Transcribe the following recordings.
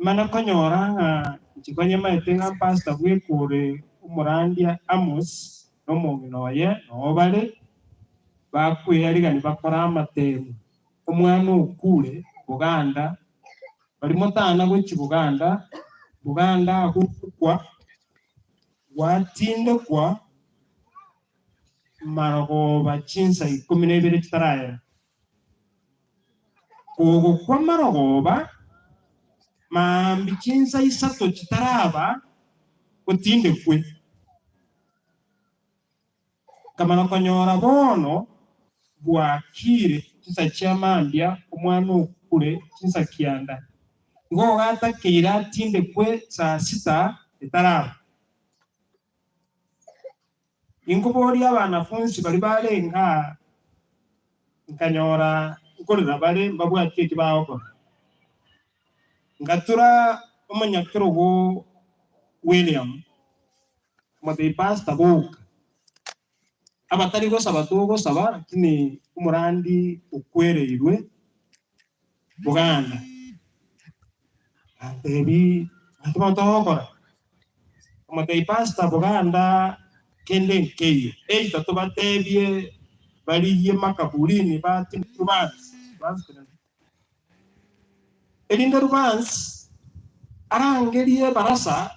Mana konyora ng'a inche konyemaete ng'a pastor bweka ore omorandia Amos na omong'ina oye noo bare, bakweyarigania bakore amatemu. Omwana okure Buganda, baria motana gochia Buganda, Buganda agokwa, gwatindekwa marogoba chinsa ikomi na ibere chitarayera. Kogokwa marogoba, maambia chinsa isato chitaraba, otindekwe. Nkamanya konyora bono bwakire chinsa chia mambia, omwana okure chinsa kianda. Igo gatakeire atindekwe saa sita etaraba. Inkoboria abanafunsi baria barenge aa, nkanyora nkorera bare mbabwati eki bagokora. Ngatura omonyakerogo William, nkamotebia Pastor boka, abatari gosaba togosaba lakini omorandi okwereirwe Boganda. Antebi, Naki bono togokora? Nkamotebia, Pastor, boganda kende nkeiyo, either tobatebie barigie makaburini batime Rubansi, erinde Rubansi arangerie ebarasa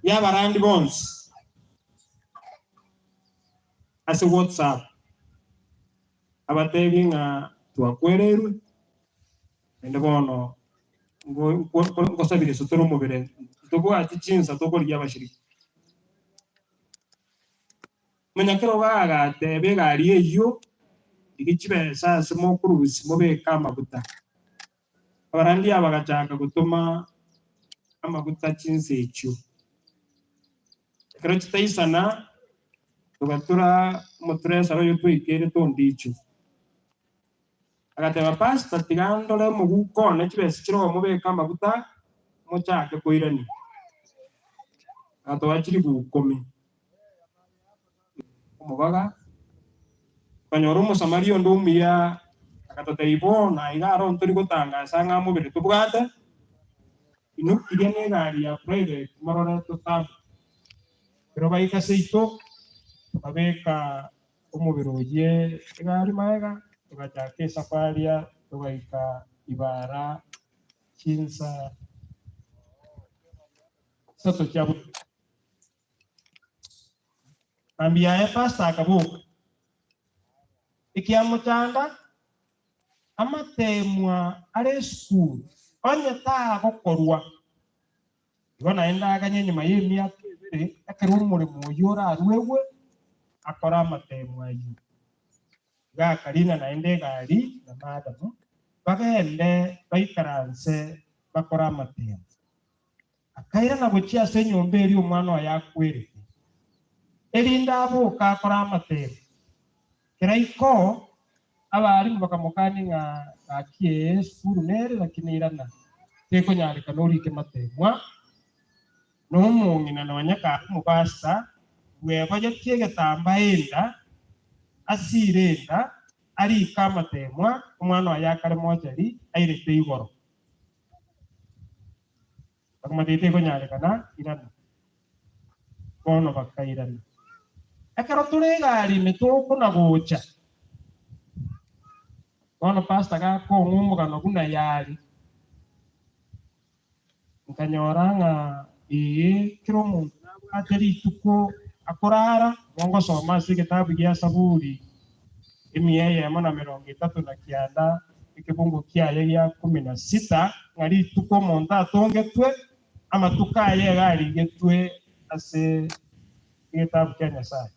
y'abarandi bonsi ase WhatsApp. Abatebie ng'a twakwereirwe, naende bono ngosabire ase tore omobere, ntobwati chinsa tokorigia abashiriki. Omonyakerogo agateba egari eyio, Rigia chibesa ase mokorusia mobeke amaguta. Abarandia bagachaka gotoma amaguta chinsa echio. Ekero chitaisana, togatura omoturesara oyio twaikeire tondicho. Agateba, Pastor, tiga ndore omoguko one chibesa chire oo mobeke amaguta mochake koirania. Agatoa chilifu ikomi. Omobaga, okanyora Omosamaria onde omuya, agatotebia, Bono aiga aro ntori gotangasa ng'a mobere tobwate, inwe kiria negari ya private morore totambe. Ekero baika seito, tokabeka omobere oyio egari magega, togachaka esafaria togaika Ibara chinsa isato chia botuko. Mambia yaye Pastor akaboka, ekiamochanda amateemwa are esukuru onye tagokorwa. Igo naende aganye nyuma y'emiaka ebere ekero omoremo oyio oraruegwe akore amateemwa ayio. Iga akarina naende egari na madam bagende baikaranse bakore amateemwa. Akairana gochia ase enyomba eria omwana oye akwerete, erinde aboke akore amatemo. Kera iko, abalimu bakamokania ng'a gaki ee esukuru nere lakini irana tekonyarekana orike matemwa, na omong'ina nonya kare omopastor bweboyetie egetambaa enda, asire enda, arike amatemwa, omwana oye akare mochari airete igoro. Bakamotebia, Tekonyarekana, irana. Bono bakairana. Ekero tore egari ime tokona gocha, bono pastor gakong'a omogano buna yare, nkanyora ng'a ee, kera omonto nabwate rituko akorara, igo ngosoma ase egetabu gia Saburi emia eyemo na merongo etato na kianda, ekebungo kiaye gia kumi na sita, ng'a rituko omonto atongetwe, amatuko aye iga arigetwe ase egetabu kia Nyasae.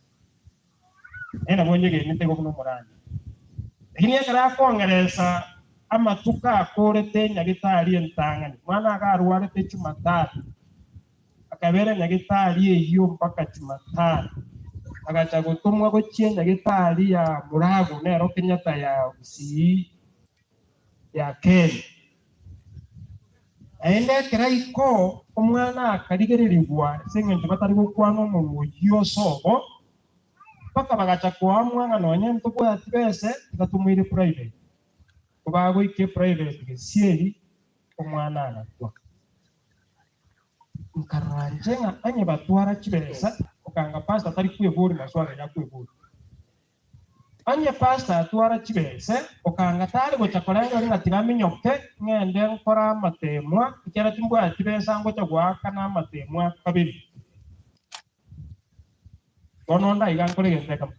Naye nabo onyegenete igo buna omorani. Lakini ekero akong'eresa amatuko akorete nyagetari entang'ani, mwana iga arwarete Jumatatu, Akabera nyagetari eyio mpaka Jumatano. Agacha gotomwa gochia nyagetari ya Murago, nero Kenyatta ya Gusii ya Kenya. Naende ekero aika oo, omwana akarigererigwa ase engencho batari gokwana omonwa oyio ase obo, mpaka bagacha koamua ng'a nonya ntobwati bese, tiga tomoire private. Kobagoika eprivate gesieri, omwana agakwa. Nkarora inche ng'a onye batwara chibesa, okanga pastor tari kweboria maswali aria akweboria. Onye pastor atwara chibese, okanga tari gocha korengereria ng'a tiga aminyoke ng'ende nkore amatemwa, ekiagera timbwati besa ngocha goakana amatemwa kabere. Bono onde aiga nkore egento ekemo.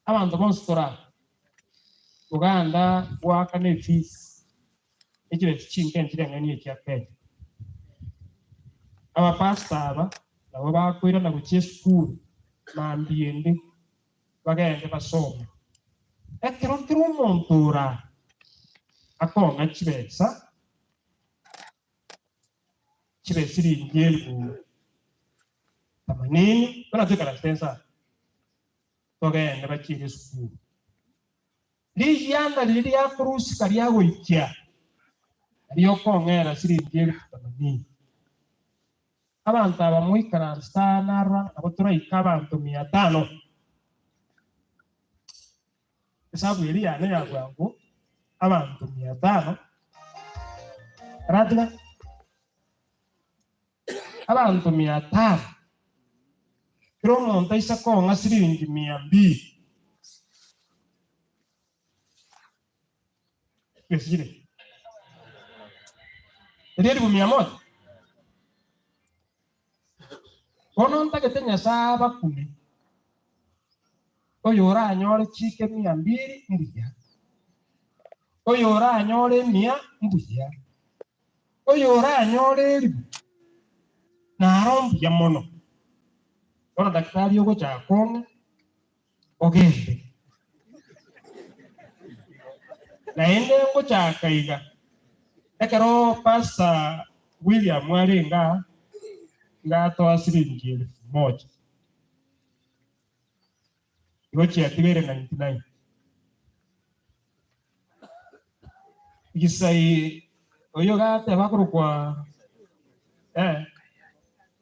Abanto bonsi tore aa, Uganda goakana efees echibesa chinke nchireng'ani echia Kenya. Abapastor aba nabo bakoirana gochia esukuru mambia ende bagende basome. Ekero kera omonto ore aa akong'a chibesa, chibe siringi elifu themanini, buna toikaransete inse aa, togende bachiere esukuru. Rigianda riria riakorusika riagoikia, nario okong'era siringi elifu themanini. Abanto aba moikaransete aa narora ng'a nabo toraike abanto mia tano. Esabu eria yane ya bwango, abanto mia tano, aratiga abanto mia tano, kera omonto aise kong'a siringi mia mbili, Esire. Eria elifu mia moja. Bono ntagete Nyasae abakume, oyoranyore chike mia mbili mbuya, oyoranyore emia mbuya, oyoranyore elifu naro mbuya mono. Bono daktari ogochaka ong'e ogende. Naende ngochaka iga, ekero Pastor William arenge aa, ngatoa siringi elfu moja, igo chiatigaire 99. Gisai oyio gateba akorokwa eh,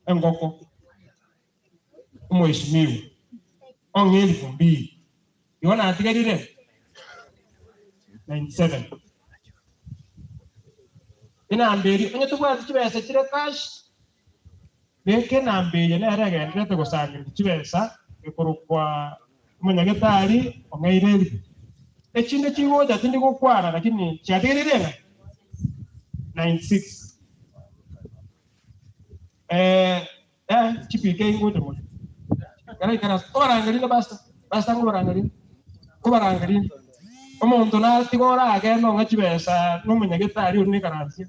engoko, omweshimiwa, ong'e elifu mbili, igo natigarire 97. Enamba eria, onye tobwati chibesa chire cash, beka enamba eye nere egendererete gosangereria chibesa ekorokwa omonyagetari ong'eire elifu. Echinde chigocha tindi gokwana lakini chiatigereire ng'a 96. Eh, eh, chipika ingocha mono. Ekero aikara ase, kobarangerinde pastor, pastor ngobarangerinde, kobarangerinde. Omonto natiga oragende ong'e chibesa na omonyagetari oria nekaransie.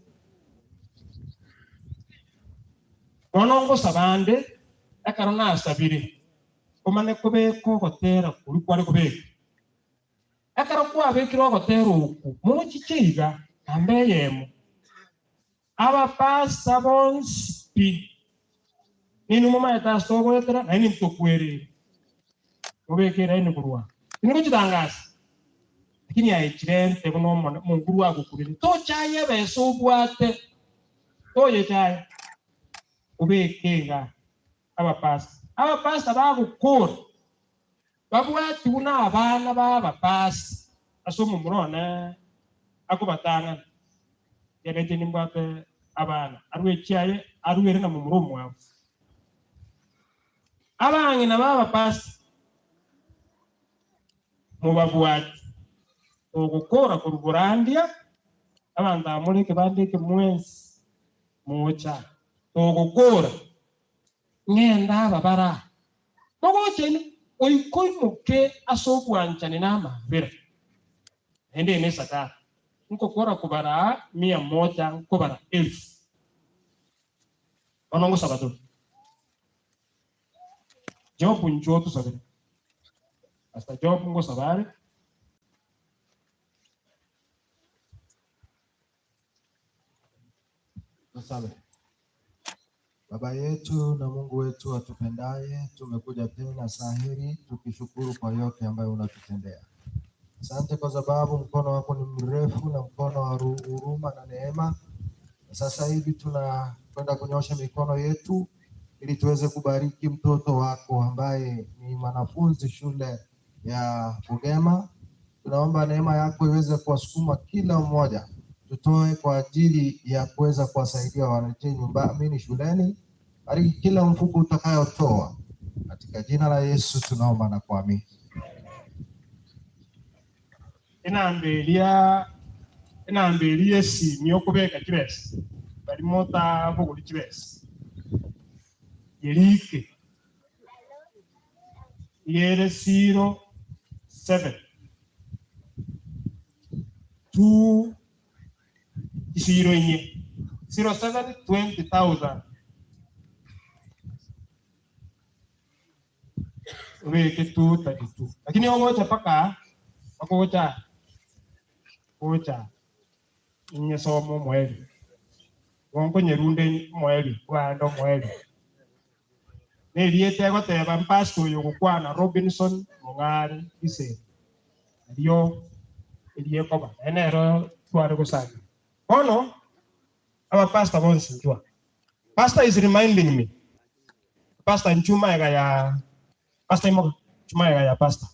Bono ngosaba ande, ekero nasabire, omane kobeka ogotera koria kware kobeka. Ekero kwabekire ogotera okwo, mochiche iga, namba eyemo. Abapastor bonsi pi, ninwe momaete ase togoetera, naende intwe tokwereire. Mobeke eraini korwa aa. Tindi gochitangasa, lakini aye chirente buna omone omonguru agokurire. Tochaye ebesa obwate, toyechaye, obeke igaa abapastor. Abapastor bagokora, babwatigwe na abana ba abapastor ase omomura one akobatang'ana. Ekiagera inche nimbwate abana, arue echiaye, aruere na momura omwabo. Abang'ina b'abapastor mobabwate, togokora korwa borandia, abanto aba more ekebanda eke mwensi mocha, togokora, ng'ende aba bare aa. Mogocha inwe, goika oimoke ase obwanchani na amaabera. Naende eye nesadaka, nkokora kobara aa mia moja nkobara elfu. Bono ngosaba tore. Job inchuo otosabere. Pastor Job ngosaba are. Tusabe. Baba yetu na Mungu wetu atupendaye, tumekuja tena saa hili tukishukuru kwa yote ambayo unatutendea. Asante kwa sababu mkono wako ni mrefu na mkono wa huruma na neema. Na sasa hivi tunakwenda kunyosha mikono yetu ili tuweze kubariki mtoto wako ambaye ni mwanafunzi shule ya Bugema. Tunaomba neema yako iweze kuwasukuma kila mmoja Tutoe kwa ajili ya kuweza kuwasaidia warejee nyumbani, shuleni. Bariki kila mfuko utakayotoa, katika jina la Yesu tunaomba na kuamini. Enamba eria enamba eria esimi okobeka chibesa bari motabogori chibesa yerike iga ere zero seven two chisiro inye zero seven 20,000 obeke 232 lakini ogocha paka ogocha gocha inyesoma omoerio igo nkonyerunda omoerio kobande omoerio na erieta egoteba mpastor oyo ogokwana Robinson Mong'are Giseni nario eriekoba naende nero tware gosanera. Bono abapastor bonsi nchwa pastor is reminding me pastor nchwa magega ya pastor imoka nchwa magega ya pastor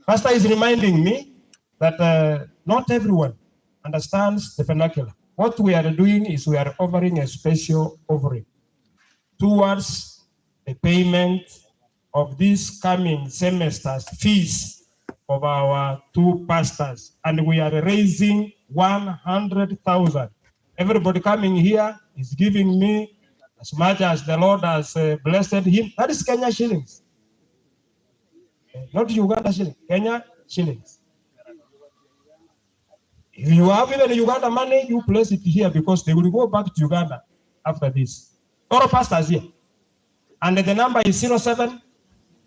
pastor is reminding me that not everyone understands the vernacular what we are doing is we are offering a special offering towards the payment of this coming semester's fees of our two pastors and we are raising 100,000. Everybody coming here is giving me as much as the Lord has blessed him. That is Kenya shillings. Not Uganda shillings, Kenya shillings. If you have even Uganda money, you place it here because they will go back to Uganda after this. All pastors here. And the number is 07.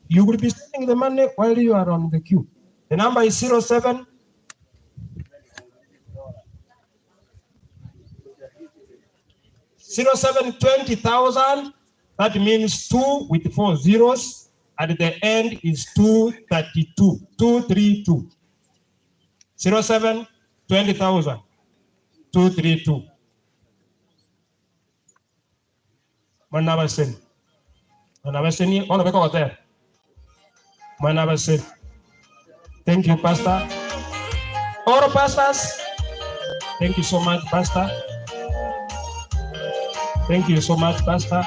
You will be sending the money while you are on the queue. The number is 07 07 20,000. That means 2 with 4 zeros. At the end is 232. 232. 07 20,000. 232. Mwana abaseni. Mwana abaseni. Ono beko gotera. Mwana abaseni. Thank you, Pastor. All pastors, thank you so much, Pastor. Thank you so much, Pastor.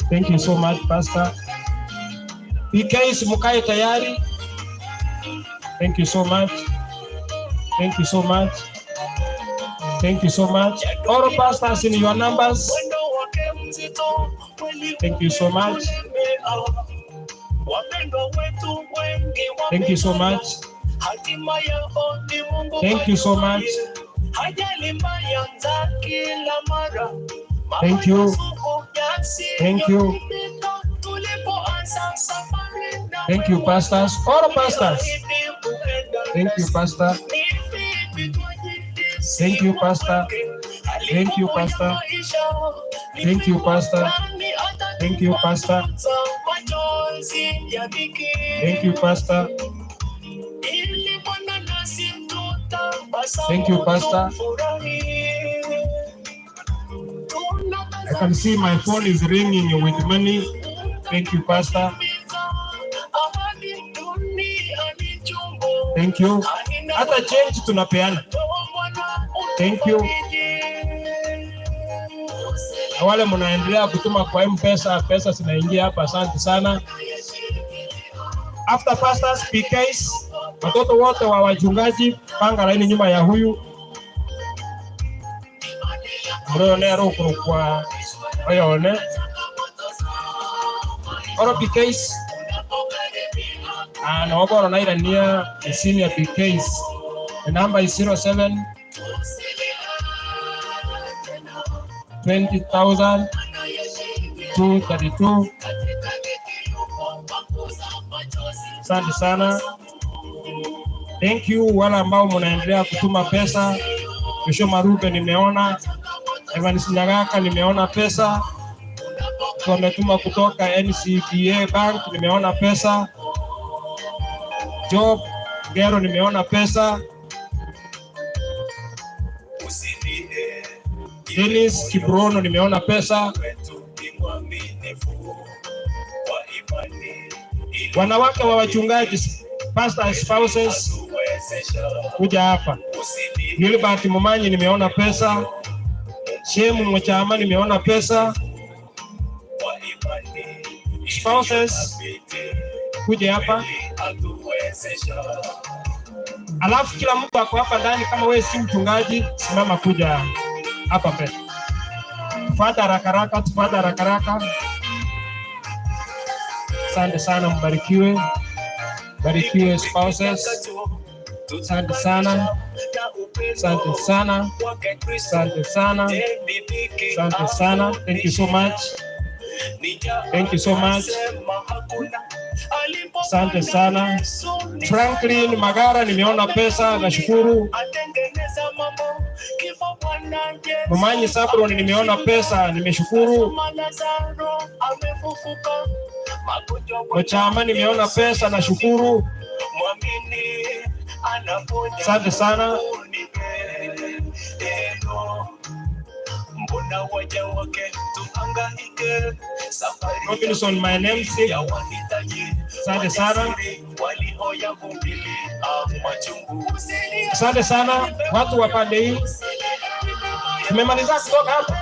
Thank you so much, Pastor. PKs mukae tayari. Thank you so much. Thank you so much. Thank you so much. All pastors in your numbers. Thank you so much. Thank you so much. Thank you so much. Thank you. Thank you. Thank you, pastors. All pastors. Thank you, Pastor. Thank you, Pastor. Thank you, Pastor. Thank you, Pastor. Thank you, Pastor. Thank you, Pastor. Thank you, Pastor. I can see my phone is ringing with money. Thank you, Pastor. Thank you. Hata change tunapeana. Thank you. Na wale mnaendelea kutuma kwa M-Pesa, pesa zinaingia hapa. Asante sana. After pastors, PKs, watoto wote wa wachungaji, panga laini nyuma ya huyu murione arokurukwa oyone oro PKs ah, na oboro nairania senior PKs. The number is 07 20,000 232. Asante sana. Thank you wale ambao mnaendelea kutuma pesa. Joshua Marube nimeona, Evans Nyagaka nimeona pesa. Wametuma kutoka NCBA Bank nimeona pesa. Job Ngero nimeona pesa. Dennis Kibrono nimeona pesa. Wanawake wa wachungaji, pastor spouses, kuja hapa. Gilbert Momanyi nimeona pesa. Shemu Mochama nimeona pesa. Spouses kuja hapa. Alafu kila mtu ako hapa ndani, kama wewe si mchungaji, simama kuja hapa mbele. Tufuate haraka haraka, tufuate haraka haraka. Asante sana, mbarikiwe. Barikiwe spouses. Asante sana. Asante sana. Asante sana. Asante sana. Thank you so much. Thank you so much. Asante sana. Franklin Magara, nimeona pesa, nashukuru. Momanyi Sabron, nimeona pesa, nimeshukuru. Mochama, nimeona pesa, nashukuru. Asante sana. Robinson, my namesake. Asante sana. Asante sana watu wa pande hii. Tumemaliza kutoka hapa.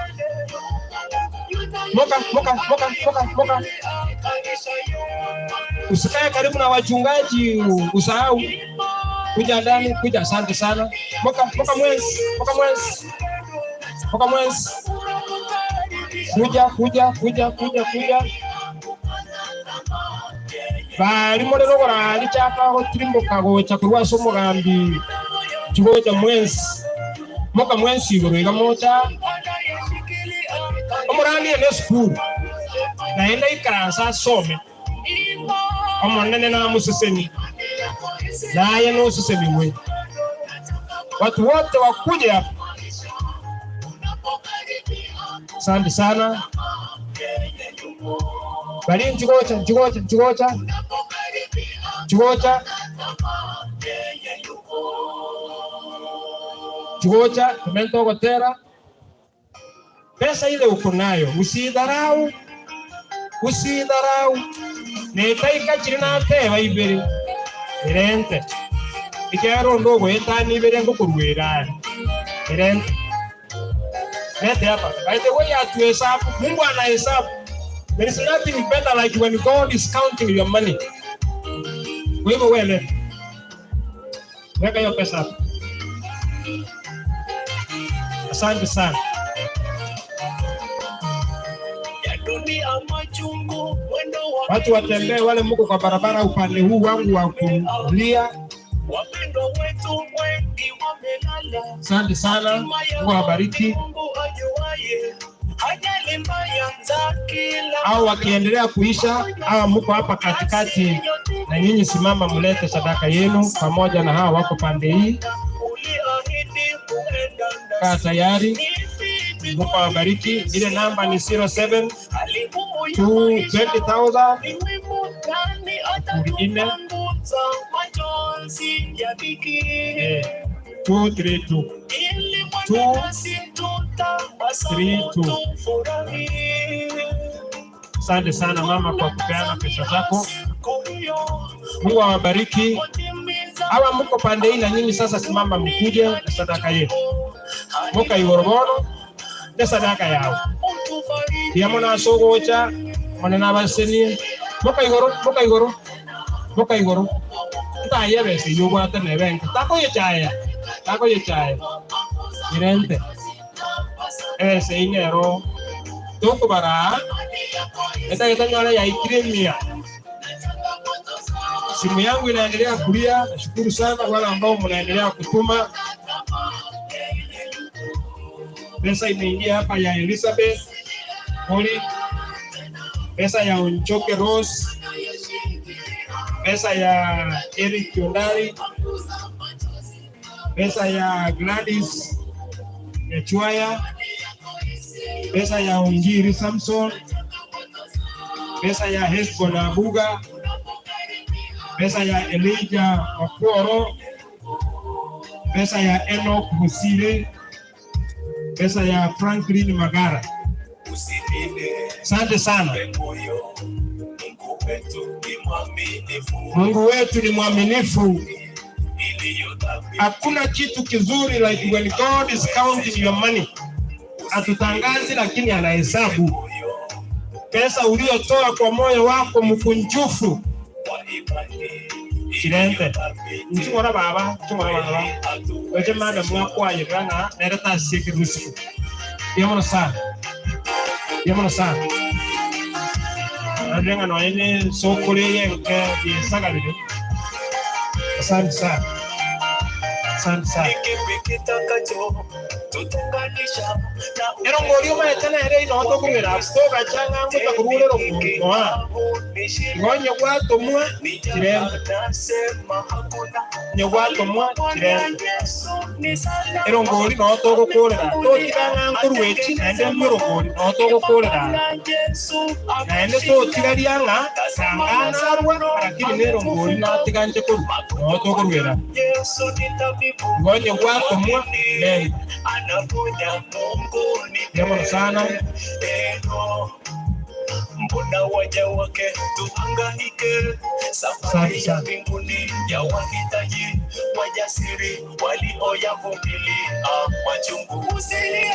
Moka, moka, moka, moka, moka. Usikae karibu na wachungaji usahau. Kuja ndani, kuja. Asante sana. Moka, moka mwezi, moka mwezi. Moka mwezi. Kuja, kuja, kuja, kuja, kuja. Bari morero gorari chaka gotirimboka gocha korwa ase omogambi chigocha mwensi moka mwensi igoro iga mocha omorandi ene esukuru naende aikaranse asome omonene namoseseni naye noseseniwe watu wote wakuje hapa. Asante sana. Bali nchigocha nchigocha nchigocha nchigocha nchigocha tumento ogotera pesa ile uko nayo usidharau, usidharau netaika chiri nateba ibere erente ekiagera onde ogoetania ibere ngokoruera are erente lete hapa. By the way, hatuhesabu. Mungu anahesabu. There is nothing better like when God is counting your money. Kwa hivyo wewe leta. Weka hiyo pesa hapa. Asante sana. Watu watembee, wale mko kwa barabara upande huu wangu wa kulia. Asante sana, Mungu awabariki. Au wakiendelea kuisha, hawa mko hapa katikati, na nyinyi simama, mlete sadaka yenu pamoja na hawa wako pande hii. Kaa tayari. Mungu awabariki. Ile namba ni 07 2 20,000 nne 2 3 2 2 3 2. Asante sana mama kwa kupeana pesa zako. Mungu awabariki. Hawa mko pande hii na nyinyi sasa simama mkuje na sadaka yenu. Muka igorogoro ne sadaka yao. Tiga mono ase ogocha mono nabasenie. Moka igoro, moka igoro, moka igoro. Ntaye ebesa eywo obwate nebe enke. Takoyechaya, takoyechaya. Irente. Ebesa eywo nero tokobaraa etagete onyore yaikire emiya. Simu yangu inaendelea kulia. Nashukuru sana wale ambao mnaendelea kutuma. Pesa imeingia hapa ya Elizabeth Moli, pesa ya Onchoke Rose, pesa ya Eric Kiondari, pesa ya Gladys Nyachuaya, pesa ya Ongiri Samson, pesa ya Hesbon Abuga, pesa ya Elijah Wakworo, pesa ya Enoch Musire, pesa ya Franklin Magara. Asante sana. Mungu wetu ni mwaminifu. Hakuna kitu kizuri like when God is counting your money. Hatutangazi lakini anahesabu pesa uliotoa kwa moyo wako mkunjufu. Chirente. Nching'ora baba, nching'ora baba. Oche madam mwakwayerera ng'a nere tasiekire usiku. Mbuya mono sana. Mbuya mono sana. Narorire ng'a nonya ne ensokoro eye enke yesagarire. Asante sana. Asante sana. Erongori omaete nere inoo tokong'era abwo, togacha ng'a ngocha korwa ore erongori noa. Igo onye gwatomwa chirente, onye gwatomwa chirente. Erongori noo togokorera, totiga ng'a nkorwa echi naende ndue erongori, noo togokorera aa. Naende totigaria ng'a tanga narwa, lakini nerongori natiga nche korwa, noo tokoruera. Igo onye gwatomwa renta. Mbuya mono sana. Asante sana.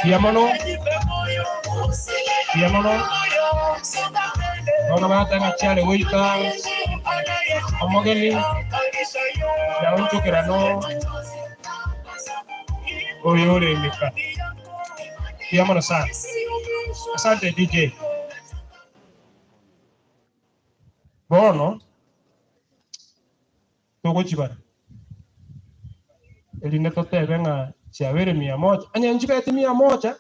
Mbuya mono. Mbuya mono. Bono bateba ng'a chiare goika omogeni yaonchokerano oyo oremeka. Mbuya mono sana. Asante DJ. Bono togochibara erinde totebe ng'a chiabeire mia moja, onye nchibete mia moja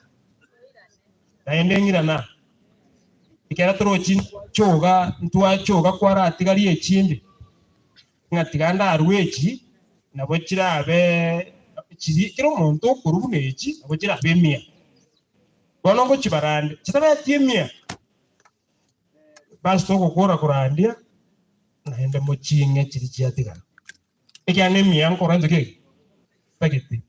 naende ng'irana ekero torochi choga ntwachoga kwaratigaria echinde ng'a tiga ndarue echi nabo chirabe chiri kera omonto okorwa buna echi nabo chirabe emia. Bono ngochibarande chitabeti emia. Basi togokora korandia, naende moching'e chiria chiatigara. Ekiagera nemiya nkora inche kegima, ntagete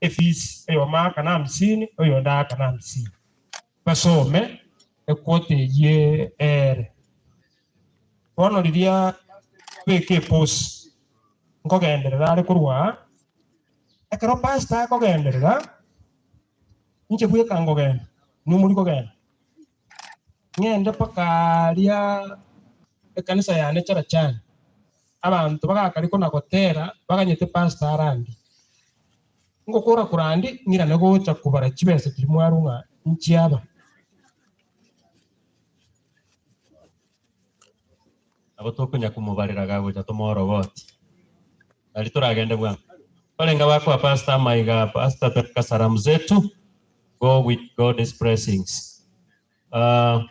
efees, oyomo aakane hamsini, oyonde aakane hamsini. Basome equota eyio ere. Bono riria beka eposi, nkogenderera are korwa aa, ekero pastor akogenderera, inche bweka nkogenda, inwe mori kogenda. Ng'ende mpaka aaria ekanisa yane Charachani, abanto bagakari kona gotera baganyete pastor arandie. Ngokora korandie ng'irane gocha kobara chibesa chiria mwarwa ng'a nchiaba. Nabo tokonya komobarera gagocha tomoorogoti. Nari toragende bwango. Barenge bakoa pastor amaiga, pastor peleka salamu zetu, go with God's blessings. Uh,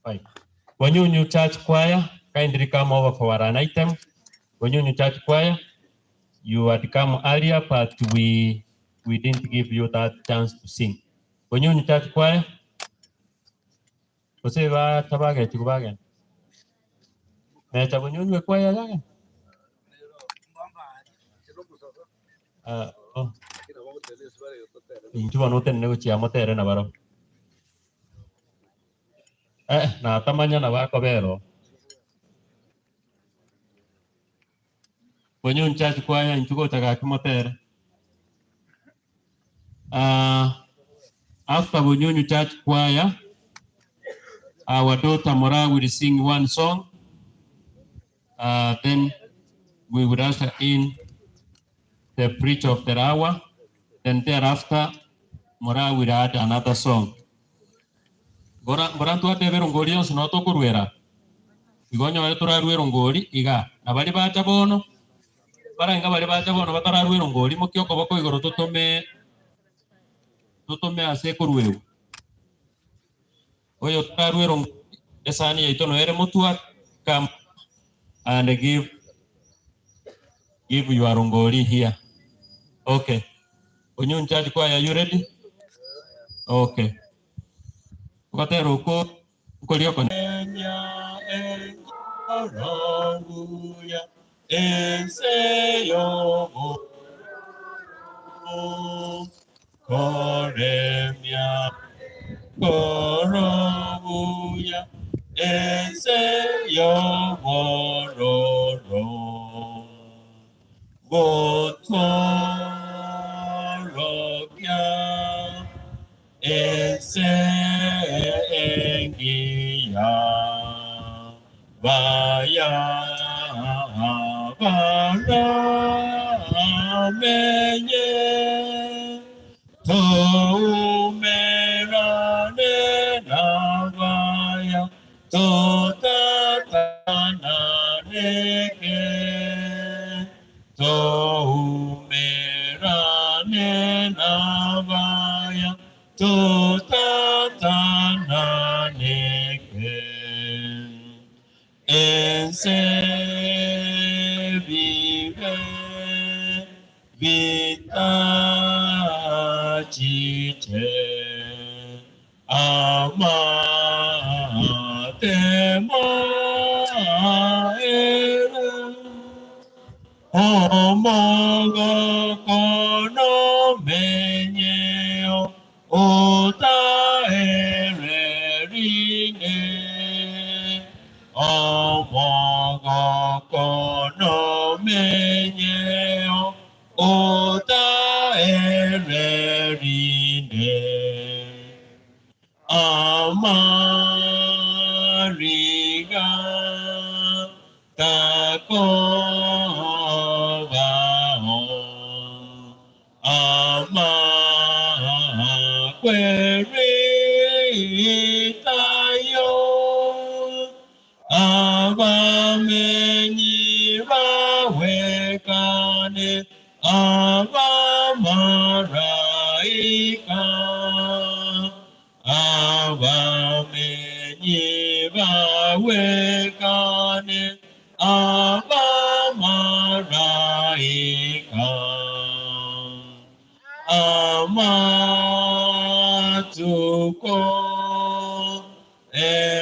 Fine. Wanyunyu Church Choir, kindly come over for an item. Wanyunyu Church Choir, you had come earlier, but we we didn't give you that chance to sing. Wanyunyu Church Choir, gose bacha bagechigu bagenda. Mecha Bunyunyu ekwaya yagenda. Ah, oh. Inchuo bono otenene gochia amo tere nabarabwo. Eh, natamanya nabo akobera oo. Onye onchache kwaya inchuo gocha gaki motere. Ah, after Bunyunyu Church Choir, our daughter Mora will sing one song. Then we will usher in the preacher of the hour. Then thereafter, Mora will add another song. Ngora ngora ntwatebe erongori yonsi noo tokoruera. Igo onyore torarue erongori iga. Na baria bacha bono, barenge baria bacha bono batararua erongori, imokia okoboko igoro totome totome ase ekoruegwa. Oyo otararue erongori, esani yaito noyo ere motwe, come and give give your rongori here. Okay. Onyunchaji choir, are you ready? Okay. Ogotera okwo nkoria oko. Menya enkoro buya ense y'oboronge, koremia. Korobuya ense y'obororo, Gotworokia ense engiya, Baya baramenye. Toumerane nabaya, totatananeke. Toumerane nabaya, totatananeke. Ense bibe bitachiche amatemo aere omogoko nomenyeo Otaererine omogoko nomenyeo otaererine amariga takobao Amakweri tayo, abamenyi bawekane, abamaraika, abamenyi bawekane, Abamaraika, amatuko ebango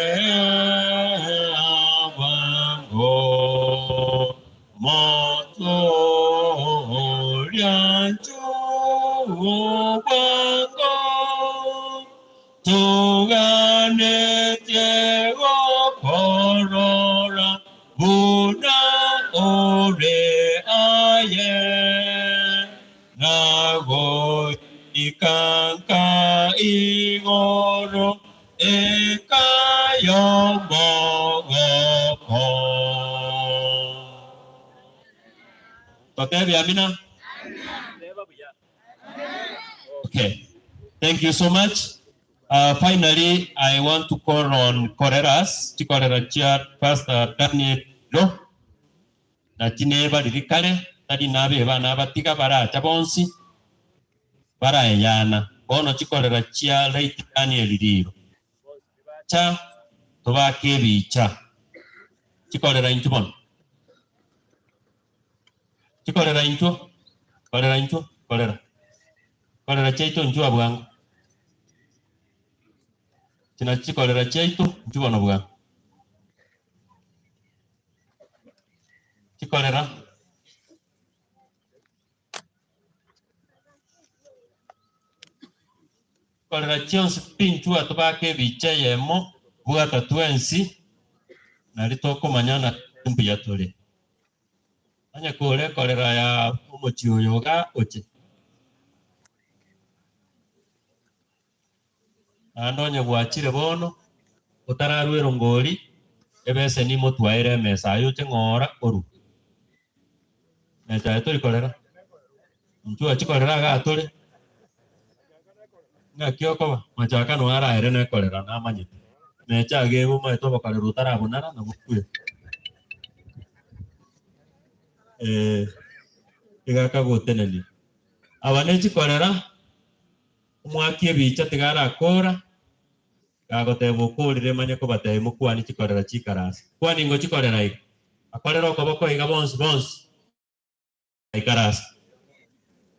motorianchu bwango Toganetie gokorora buna ore aye, na goika nka igoro ekayomogoko. Totebie amina? Okay. Thank you so much. Finally, I want to call on Koreras, chikorera chia Pastor Daniel Iro, na chineba riria kare, tari nabe bana abatiga baracha bonsi, baraeyana. Bono chikorera chia late Daniel Riro. Cha tobake ebicha. Chikorera intwe bono. Chikorera intwo, korera intwo, korera. Korera chiaito inchuo bwango. Echi nachio chikorera chiaito inchuo bono bwango. Chikorera. Chikorera chionsi pi inchuo tobake ebicha eyemo bwata twensi nari tokomanyana mbuya tore. Onye kore korera ya omochie oyo iga oche. Naende onye gwachire bono, otararwa erongori, ebeseni imotwaere emesa aye oche ng'ora orue. Mesa aye tori korera, inchuo achie korera igaa tore, ng'aki okoba? Machaka noyo araere nekorera namanyete. Mecha iga ebe omanyete obokoreri otarabonara nabo okwe. Eh, iga akagotenenia. Aba ne chikorera, omwaki ebicha tiga arakora, gagoteba okorire manye kobatebia mokwanie chikorera chikarase. Kwani ngochikorera iga? Akorere okoboko iga bonsi bonsi. Aikarase.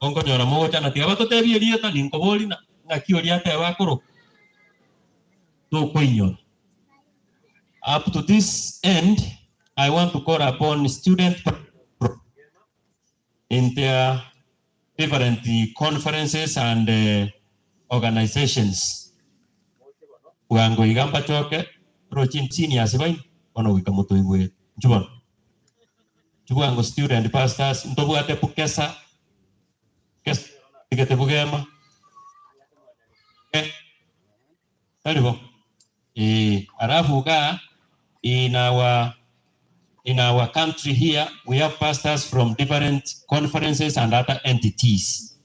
Gonkonyora mogochana tiga batotebie erieta ninkoborie na ng'aki oria ateba akoroka. Tokoinyora. Up to this end, I want to call upon student in their different conferences and organizations. Bwango iga mbachoke roche seniors baino bono goika motoigwere. Inchuo bono. Inchuo bwango student pastors ntobwate Bukesa, Bukesa natigete Bugema, tari bo? Eeh, alafu igaa in our in our country here we have pastors from different conferences and other entities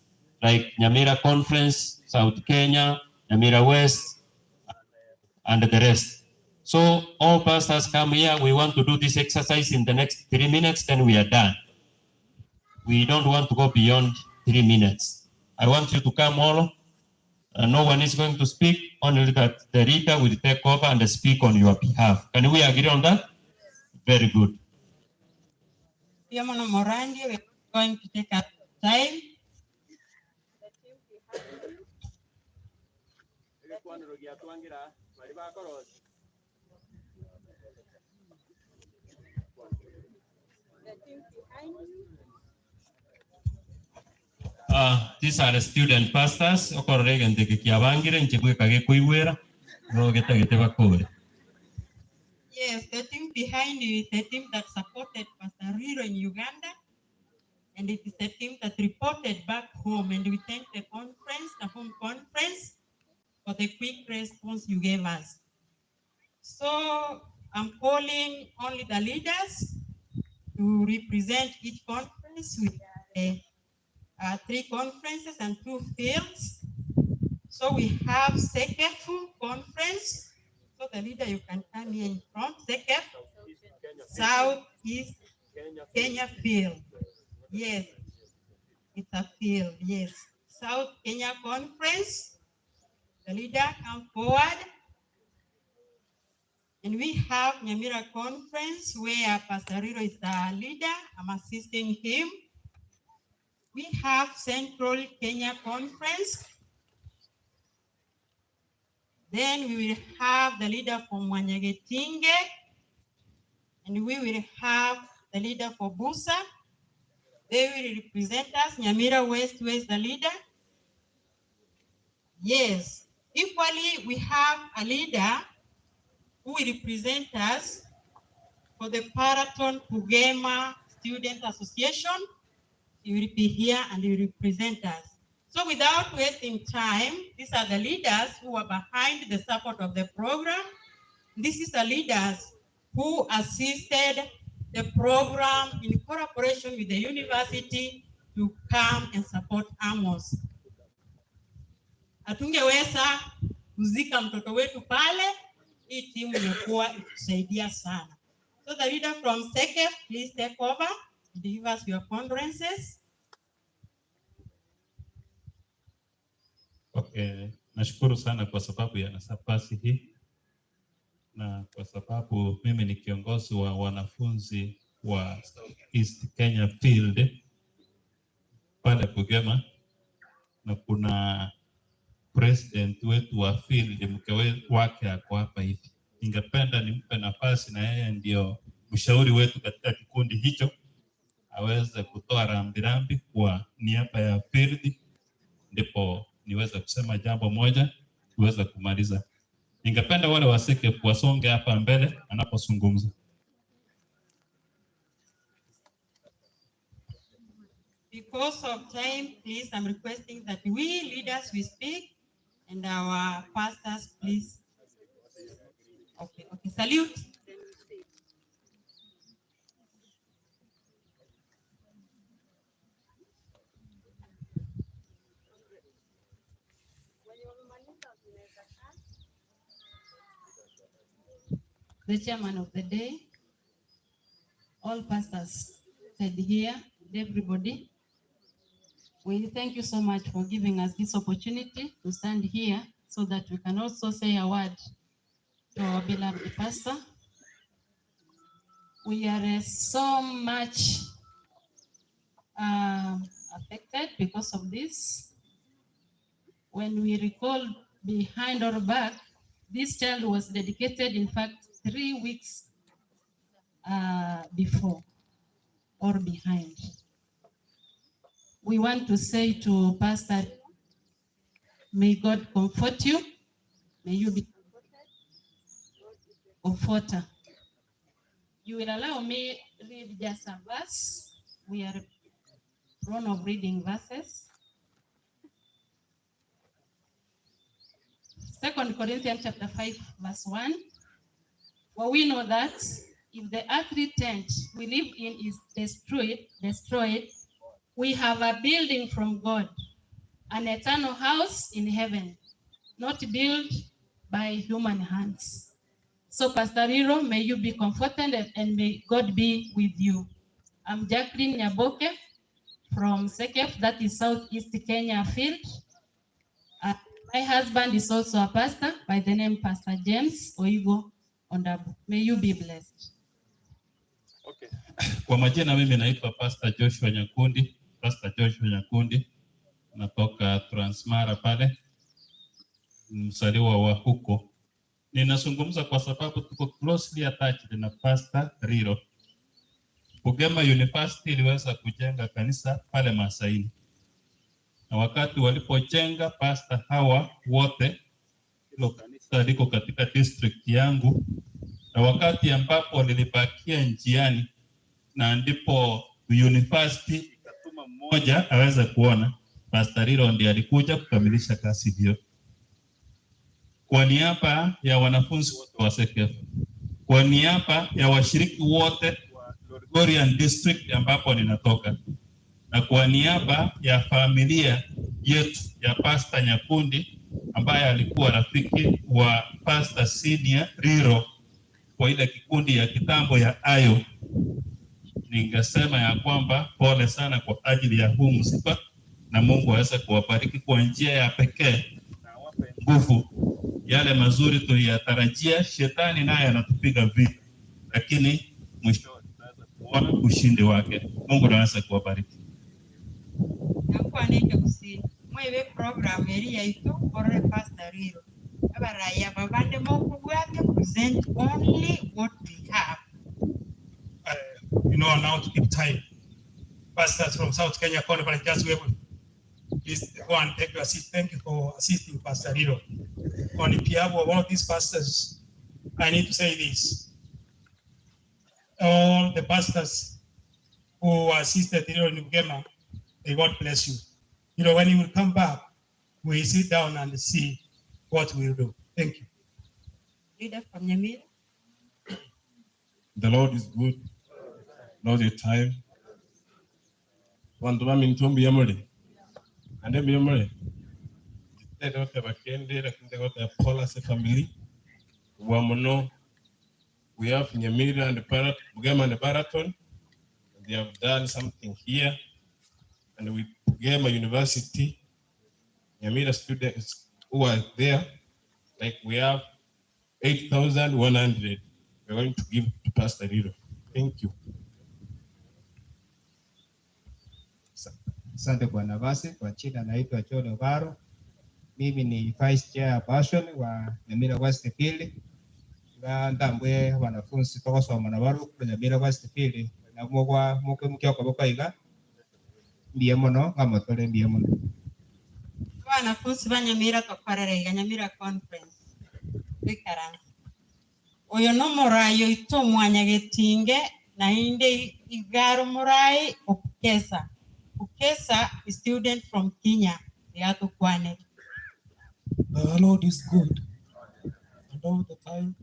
like Nyamira conference, South Kenya, Nyamira West and the rest. So all pastors come here, we want to do this exercise in the next 3 minutes, then we are done. We don't want to go beyond 3 minutes. I want you to come all. No one is going to speak, only that the leader will take over and speak on your behalf. Can we agree on that? Very good. Fiamona Morandi, we are going to take up time. These are the student pastors okorora egento eke kiabangire inche bweka gekoigwera no getagete bakore. Yes, the team behind you is the team that supported Pastor Riro in Uganda. And it is the team that reported back home. And we thank the conference, the home conference, for the quick response you gave us. So I'm calling only the leaders to represent each conference. We have three conferences and two fields. So we have Sekefu conference. So the leader, you can come here in front. Sekef, South East Kenya Field. Yes, it's a field, yes. South Kenya Conference. The leader come forward. And we have Nyamira Conference where Pastor Riro is the leader. I'm assisting him. We have Central Kenya Conference. Then we will have the leader from Mwanyagetinge. And we will have the leader for Busa. They will represent us. Nyamira West, who is the leader? Yes. Equally, we have a leader who will represent us for the Paraton Pugema Student Association. He will be here and he will represent us. So without wasting time, these are the leaders who are behind the support of the program. This is the leaders who assisted the program in collaboration with the university to come and support Amos. Hatungeweza kuzika mtoto wetu pale, hii timu imekuwa ikitusaidia sana. So the leader from SECEF, please take over and give us your condolences. Okay, nashukuru sana kwa sababu ya nafasi hii na kwa sababu mimi ni kiongozi wa wanafunzi wa South East Kenya Field pale Bugema, na kuna president wetu wa field mke wake ako hapa hivi. Ningependa nimpe nafasi na yeye ndio mshauri wetu katika kikundi hicho, aweze kutoa rambirambi kwa niaba ya field, ndipo niweze kusema jambo moja tuweze kumaliza. Ningependa wale wa SECEF wasonge hapa mbele anapozungumza. Because of time, please, I'm requesting that we leaders, we speak and our pastors, please. Okay, salute. The chairman of the day, all pastors said here, and everybody. We thank you so much for giving us this opportunity to stand here so that we can also say a word to our beloved pastor. We are so much affected because of this. When we recall behind or back, this child was dedicated, in fact, 3 weeks before or behind. We want to say to Pastor, may God comfort you. May you be comforted. Comforter. You will allow me read just a verse. We are prone of reading verses. Second Corinthians chapter 5, verse 1. For we know that if the earthly tent we live in is destroyed, destroyed, we have a building from God, an eternal house in heaven, not built by human hands. So, Pastor Riro, may you be comforted and may God be with you. I'm Jacqueline Nyaboke from SEKEF, that is Southeast Kenya Field. My husband is also a pastor by the name Pastor James Oigo Ondabu. May you be blessed. Okay. Kwa majina mimi naitwa Pastor Joshua Nyakundi, Pastor Joshua Nyakundi natoka Transmara pale, mzaliwa wa huko. Ninazungumza kwa sababu tuko closely attached na Pastor Riro. Bugema University iliweza kujenga kanisa pale Masaini, na wakati walipojenga pastor hawa wote, hilo kanisa liko katika district yangu, na wakati ambapo lilibakia njiani, na ndipo university ikatuma mmoja aweze kuona, Pastor Riro ndiye alikuja kukamilisha kazi hiyo. Kwa niaba ya wanafunzi wote wa SEKEF, kwa niaba ya washiriki wote wa Lolgorian District ambapo ninatoka, na kwa niaba ya familia yetu ya Pastor Nyakundi ambaye alikuwa rafiki wa Pastor Senior Riro kwa ile kikundi ya kitambo ya Ayo, ningesema ya kwamba pole sana kwa ajili ya huu msiba, na Mungu aweze kuwabariki kwa njia ya pekee na awape nguvu. Yale mazuri tuliyatarajia, shetani naye anatupiga vita, lakini mwishowe tutaweza kuona ushindi wake. Mungu anaweza kuwabariki. Nakwanete gusii mwebe program eri yaito orore Pastor Riro abaraya aba bande mokobwatia present only what we have. Now to keep time. Pastors from South Kenya Conference, just wave. Please go and take your seat. Thank you for assisting Pastor Riro. On behalf of all these pastors, I need to say this. All the pastors who assisted Riro in Bugema, may God bless you. When you will come back, we sit down and see what we'll do. Thank you. Leader from Nyamira. The Lord is good all the time. Bantu baminto mbuya more, ande mbuya more. Tete bakende lakini goteba pole ase family. Bwa mono we have Nyamira and Barat, Bugema and Baraton. They have done something here. And with Bugema University, Nyamira students who are there, like we have 8,100. We're going to give to Pastor Riro. Thank you. Asante kwa nafasi. Kwa jina naitwa John Ogaro. Mimi ni Vice Chairperson wa Nyamira West Field. Nga ntambwe wanafunzi togosoma na baru Nyamira West Field. Na mugwa muke mukioko iga mbiye mono ngamotore mbiye mono. Wanafunzi ba Nyamira tokorere iga Nyamira Conference twikaranse. Oyo no morai oito mwanyagetinge nainde igaro morai okukesa. Ukesa is student from Kenya. Yatukwane. The Lord is good, and all the time.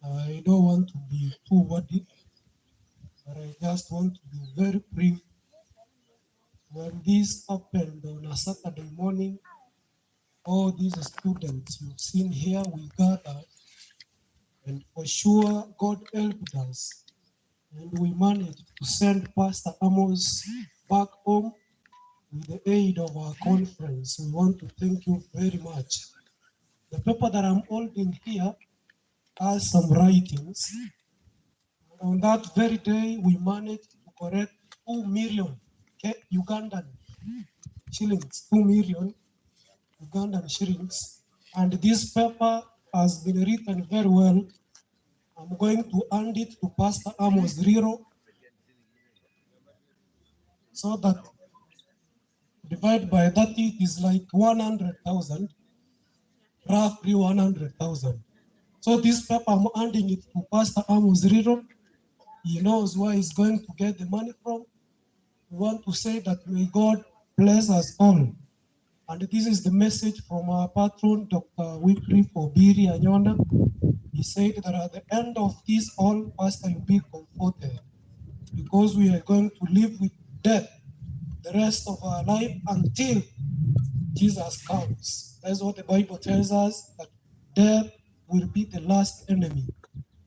I don't want to be too wordy, but I just want to be very brief. When this happened on a Saturday morning, all these students you've seen here, we gathered, and for sure God helped us, and we managed to send Pastor Amos back home with the aid of our conference. We want to thank you very much. The paper that I'm holding here has some writings. And on that very day, we managed to collect 2 million Ugandan shillings, 2 million Ugandan shillings. And this paper has been written very well. I'm going to hand it to Pastor Amos Riro so that divide by 30, it is like 100,000, roughly 100,000. So this paper I'm handing it to Pastor Amos Riro. He knows where he's going to get the money from. We want to say that may God bless us all. And this is the message from our patron, Dr. Wycliffe Obiri Anyona. He said that at the end of this all, Pastor, you'll be comforted because we are going to live with death the rest of our life until Jesus comes. That's what the Bible tells us, that death will be the last enemy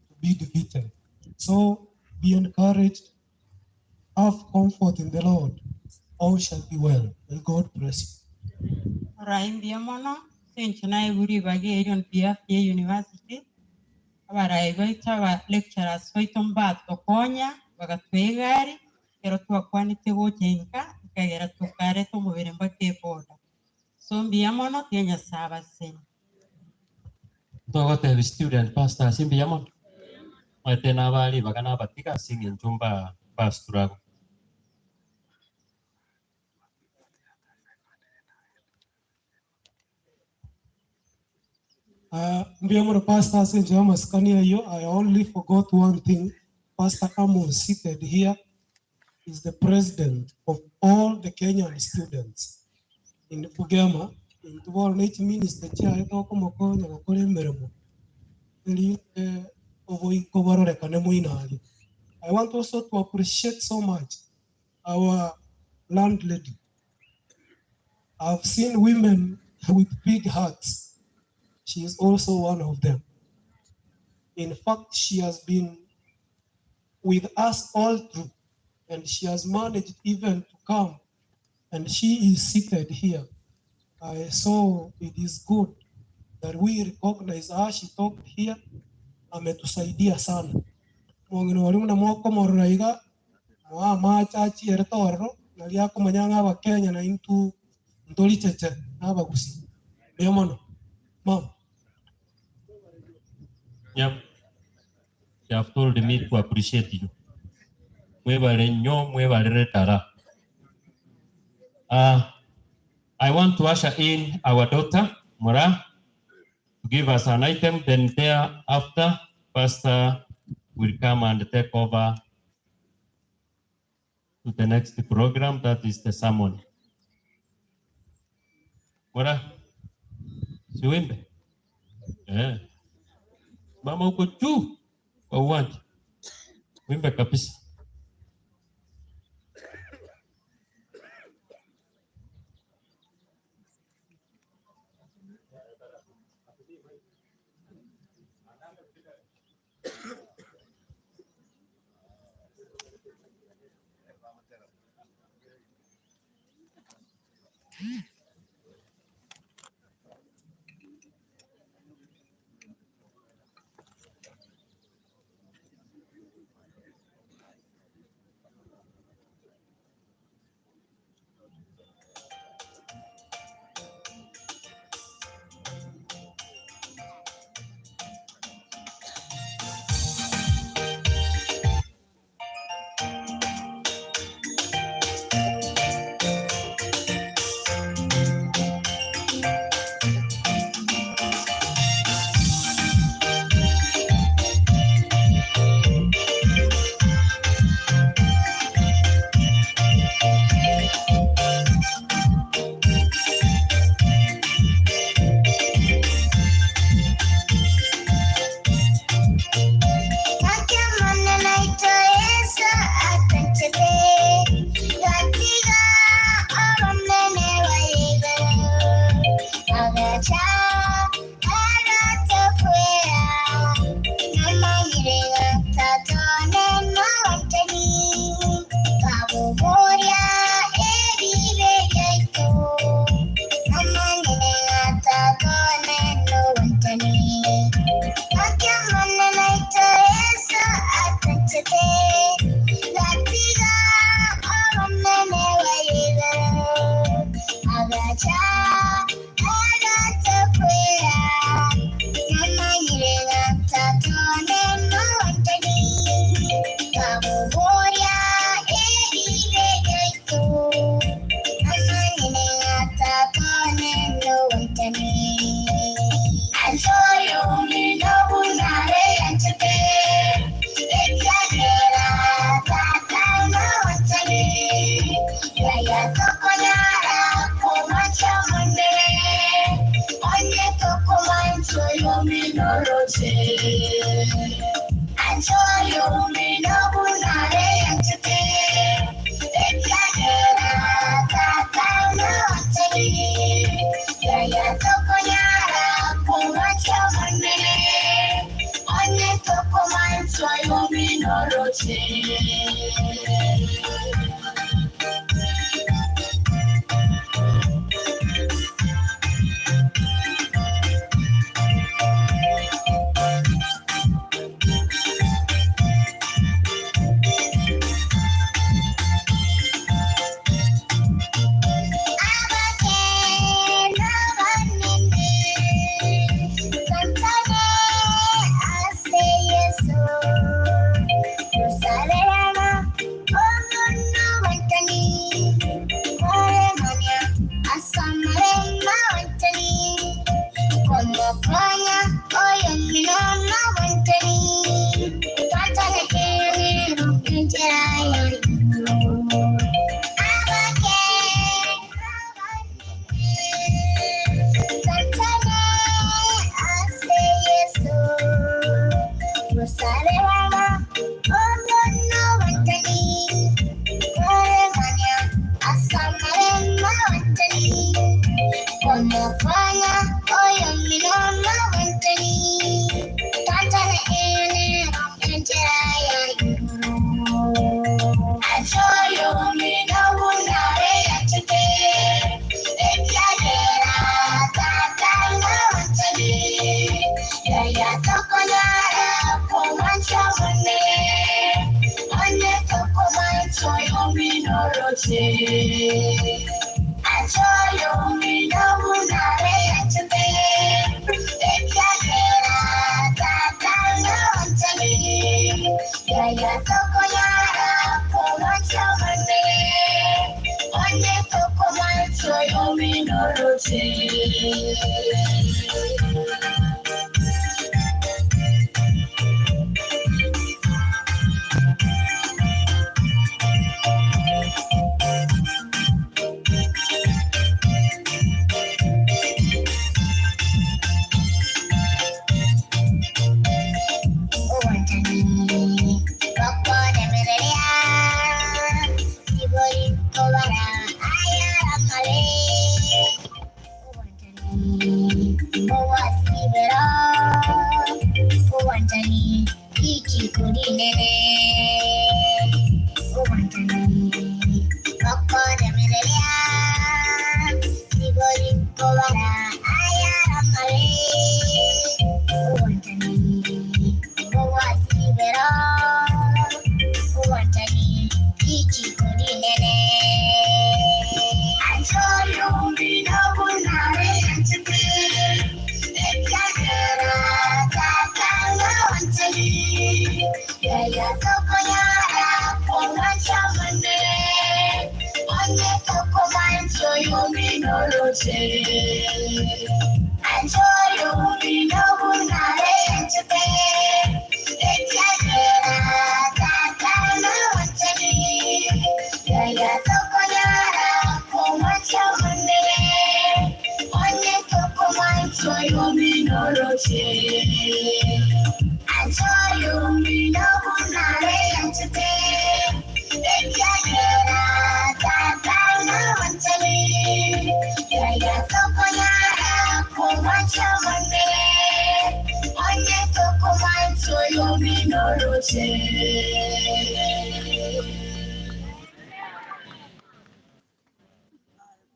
to be defeated. So be encouraged, have comfort in the Lord. All shall be well. May God bless you. Orai mbuya mono, ase inche naigure ribaga erio on behalf ye university, abarai baito aba lecturers baito mbatokonya, bagatoa egari, ekero twakwanete gocha inka, ekagera tokareta omobere mpaka eboda. So mbuya mono, tiga Nyasaye abasenie. Ntogotebia student pastors mbuya mono, omanyete nabaa ribaga nabatiga ase eng'encho mba mba struggle. Uh, mbuya mono Pastor ase enchera y'amasikani ayio. I only forgot one thing. Pastor Amos seated here is the president of all the Kenyan students in Bugema. Intwe bono ne chiminister chiaye tokomokonya gokora emeremo erinde oboiko bororekane moino aria. I want also to appreciate so much our landlady. I've seen women with big hearts. She is also one of them. In fact, she has been with us all through, and she has managed even to come, and she is seated here. So it is good that we recognize her. She talked here. Ametusaidia sana. Omong'ina oria buna mokomorora iga, moe amache achierete ororo, nario akomanya ng'a Abakenya naintwe ntori cheche na abagusii. Mbuya mono. Mama. Yep. You have told me to appreciate you. Mwebale nnyo, mwebalire ddala. I want to usher in our daughter, Mura, to give us an item. Then thereafter, Pastor will come and take over to the next program, that is the sermon. Mura, siwimbe? Eh. Mama uko juu kwa uwanja. Wimbe kabisa.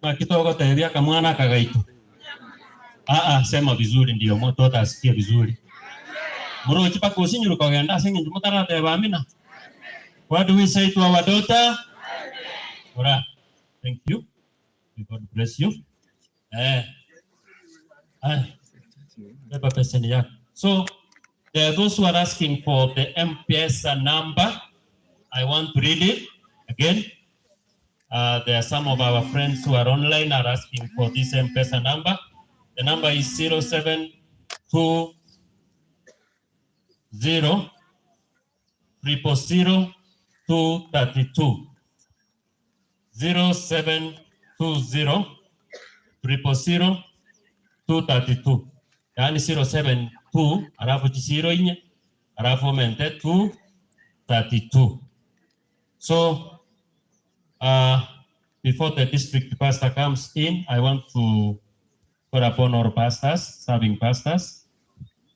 Naki togotebia akamwana aka gaito? Aa, sema vizuri ndio mtoto asikie vizuri. Morochi mpaka osinyuru kogenda ase eng'encho motarateba amina. What do we say to our daughter? Ora. Thank you. May God bless you. Eh. Ah. Beba pesa ni yako. So there are those who are asking for the M-Pesa number. I want to read it again. There are some of our friends who are online are asking for this M-Pesa number. The number is 0720 000 232. 0720 000 232. Yaani 072 alafu chisiro inye Alafu omente 232. So uh, before the district pastor comes in, I want to call upon all pastors, serving pastors,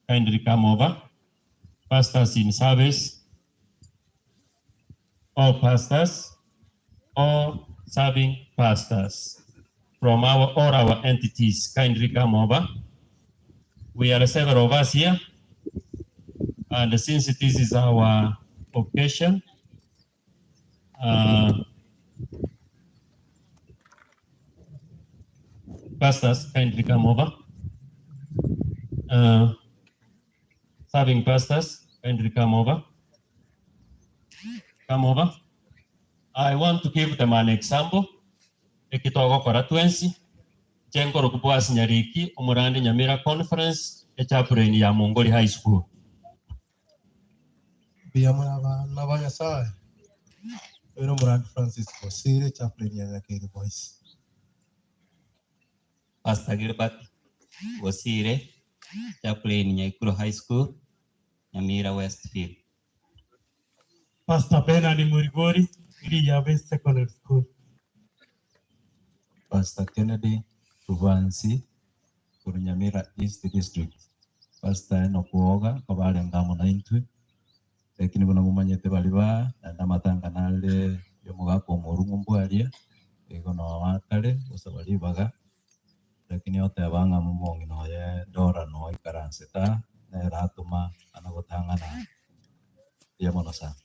kindly come over. Pastors in service, all pastors, all serving pastors from our all our entities, kindly come over. We are several of us here, and since this is our occasion, uh, pastors, kindly come over. Uh, serving pastors, kindly come over. Come over. I want to give them an example. Eki togokora twensi, inche nkoroku Boaz Nyariki, omorandi Nyamira Conference, echaplain ya Mongoli High School. Mbuya more abana ba Nyasae. Oyo nomorandi Francis Bosire, chaplain ya Nyakeire Boys. Pastor Gilbert Bosire, chaplain Nyaikuro High School, Nyamira Westfield. Pastor Bernard Murigori, Iriyabe Secondary School. Pastor Kennedy Rubansi korwa Nyamira East District. Pastor Enock Oga nkoba arenge amo naintwe, lakini buna momanyete baria ba naende amatanga nare y'omogaka omoru ng'umbu aria, igo noo akare gosaba ribaga, lakini oteba ng'a momong'ina oye Dora noo aikaransete aa, nere atoma ana gotang'ana mbuya mono sana.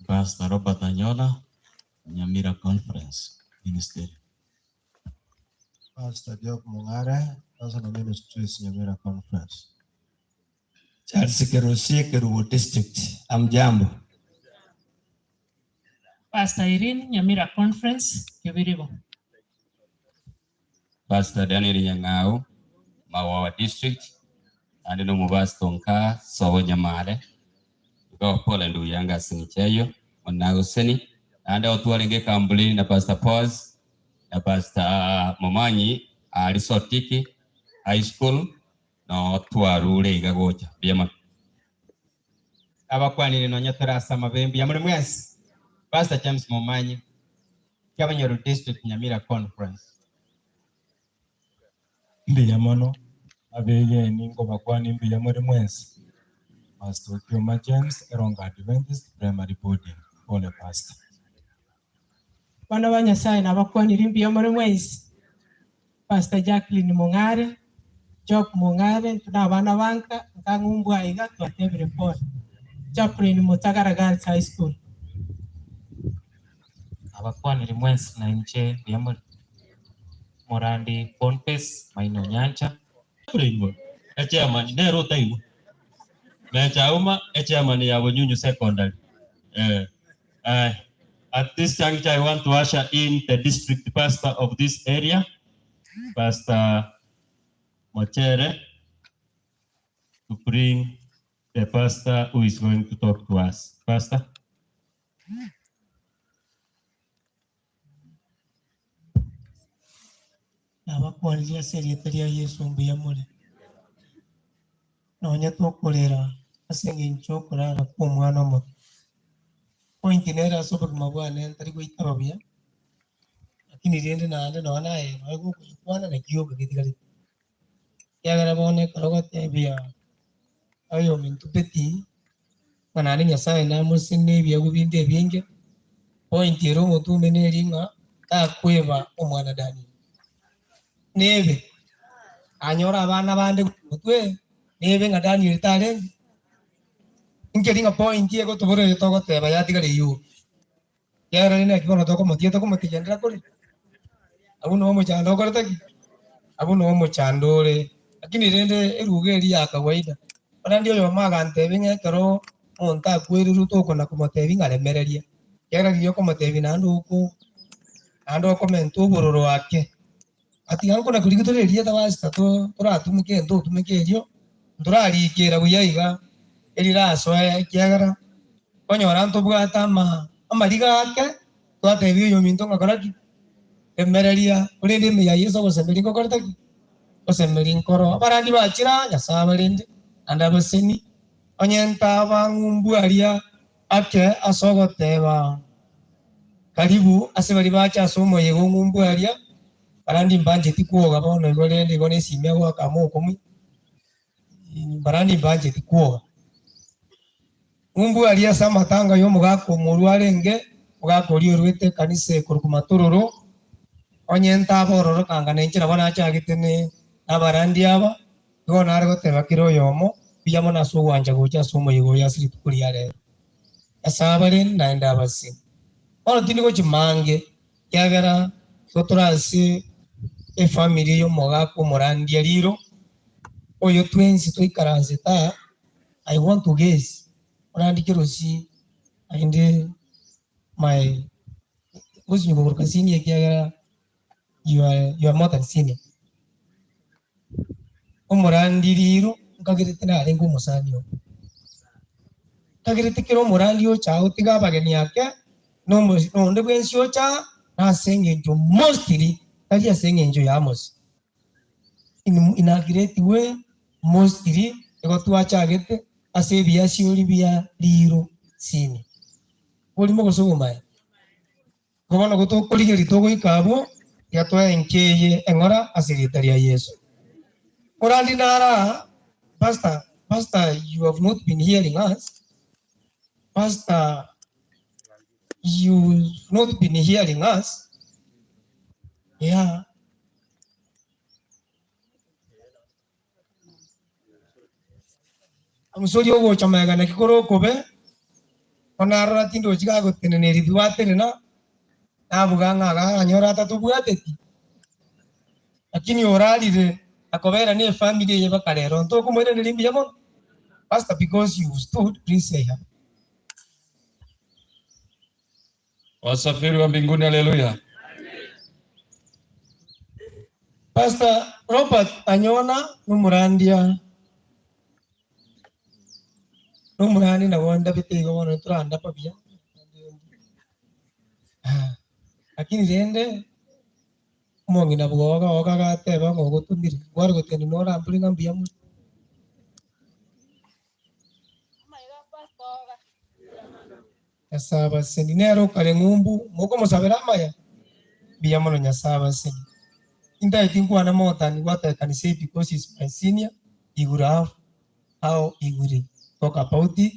Pastor Robert Anyola, Nyamira Conference Ministry. Pastor Job Mong'are, National Ministries Nyamira Conference. Charles Kerosie, Kerubo District. Amjambo. Pastor Irene, Nyamira Conference, Kebirigo. Pastor Daniel Nyang'au, Mawawa District, naende nomopastor nka sobo Nyamare, igo pole ndugu yange ase eng'encho eyio, Omonene agoseseni. Naende otwarenge ekamburi na Pastor Boaz na Pastor Momanyi aria Sotiki High School, noo twarure iga gocha. Mbuya mono. Nabakwanire nonya tore ase amabe mbuya more mwensi. Pastor James Momanyi, Kiabonyoru District Nyamira Conference. Mbuya mono abegeni nkobakwania mbuya more mwensi. Pastor Okioma James, Erongo Adventist Primary Boarding. Pole Pastor. Abana ba Nyasae nabakwanire mbuya more mwensi. Pastor Jacqueline Mong'are, Job Mong'are, intwe na abana ba nka, nka ng'umbu aiga twatebire pole. Chaplain Mutagara Girls High School. Nabakwanire mwensi na inche mbuya more. Morandi Boniface Maina Onyancha. Chaplain echairman nere otaigwa. Mecha Auma echairman ya Bonyunyu Secondary. Eh, eh, at this juncture I want to usher in the district pastor of this area, Pastor Mochere, to bring the pastor who is going to talk to us. Pastor? Nabakwanirie ase erieta ria Yeso mbuya more. Nonya tokorera ase engencho y'okorara kw'omwana omoke. Point nere ase obogima bwane ntari goitaba buya, lakini rende naende nonya naye nonya gokoyekwana naki yoka getigarete. Ekiagera bono ekero ogotebia oyominto Betty, ng'a naende Nyasaye namosesenie ebiegwa binde ebinge, point ere omotume neri ng'a takweba omwana Daniel. Nebe anyore abana bande motwe, nebe ng'a Daniel tarenge. Nkeri ng'a point egotoboreria togoteba yatigara eyio. Ekiagera rende naki bono tokomotiga tokomotigenera kore? Abwo noo omochando okorete ki? Abwo noo omochando ore. Lakini rende eruga eria ya kawaida, korende oyomo agantebia ng'a ekero omonto akwererwe tokona komotebia ng'a remereria, ekiagera riria okomotebia naende oko naende okomenta obororo ake. Atiga nkona korigia tore erieta pastor to toratumeke egento otumeke erio, ntorarikera buya iga, erirasoe ekiagera okonyora ntobwate ama amariga ake, twatebia oyominto ng'a kora ki? Remereria, korende ime ya Yeso ogosemeria ngokorete ki? Ngosemeria nkoro. Abarandi bachire aa, Nyasae abarende. Naende abaseni, onye ntaba ng'umbu aria ake ase ogoteba karibu ase baria bacha ase omoyega o ng'umbu aria, barandi mbancheti kwoga bono igo rende igo nesimi agoaka amo okomwe, barandi mbancheti kwoga. Ng'umbu aria ase amatanga y'omogaka omoru arenge, omogaka oria orwete ekanisa ekorokwa Matororo, onye ntaba ororo kanga nenche nabo nachagete ne nabarandi aba, Igo nare goteba kera oyomo mbuya mono ase ogwancha gocha ase omoyega oyo ase rituko ria rero. Nyasae abarende naende abasemi. Bono tindi gochia mange, ekiagera igo tore ase efamiri y'omogaka omorandia riro, oyo twensi twaikaransete aa, I want to guess, morandi kerosi naende my gose nyokogoroka senior ekiagera You are, you are more than senior. Omorandi riro nkagerete narenge omosani oo. Nkagerete kera omorandi ocha agotiga abageni ake, na omo- na onde bwensi ocha aa, nase eng'encho mostly, tari ase eng'encho ya Amos. In, in a great way, mostly, igo twachagete ase ebiasiori bia riro senior. Orimo gose obomaene? Igo bono gotokorigereria togoika abwo, tiga toe enki eye eng'ora ase erieta ria Yeso. Morandi nare aa, Pastor, Pastor you have not been hearing us, Pastor you've not been hearing us, yeah. Omosori ogocha magega naki kore okobe, ko narora tindochi gagotenena eri twatenena, nabuga ng'a iga anyore atatobwateti, lakini orarire na kobera ne efamiri eye mpaka rero, ntokomoiraneria mbuya mono? Pastor because you stood, please say hi. Wasafiri wa mbinguni, haleluya. Pastor Robert Anyona nomorandia nomorandi nabo ndabete igo bono torandapa buya lakini rende omong'ina bwoga oga agateba ng'a ogotomire, kware gotenena orambore ng'a mbuya mono. Nyasae abaseni nere okare ng'umbu, mokomosabera amaya? Mbuya mono Nyasae abaseni. Intagete nkwane more than what I can say because he's my senior, he will have how he will talk about it,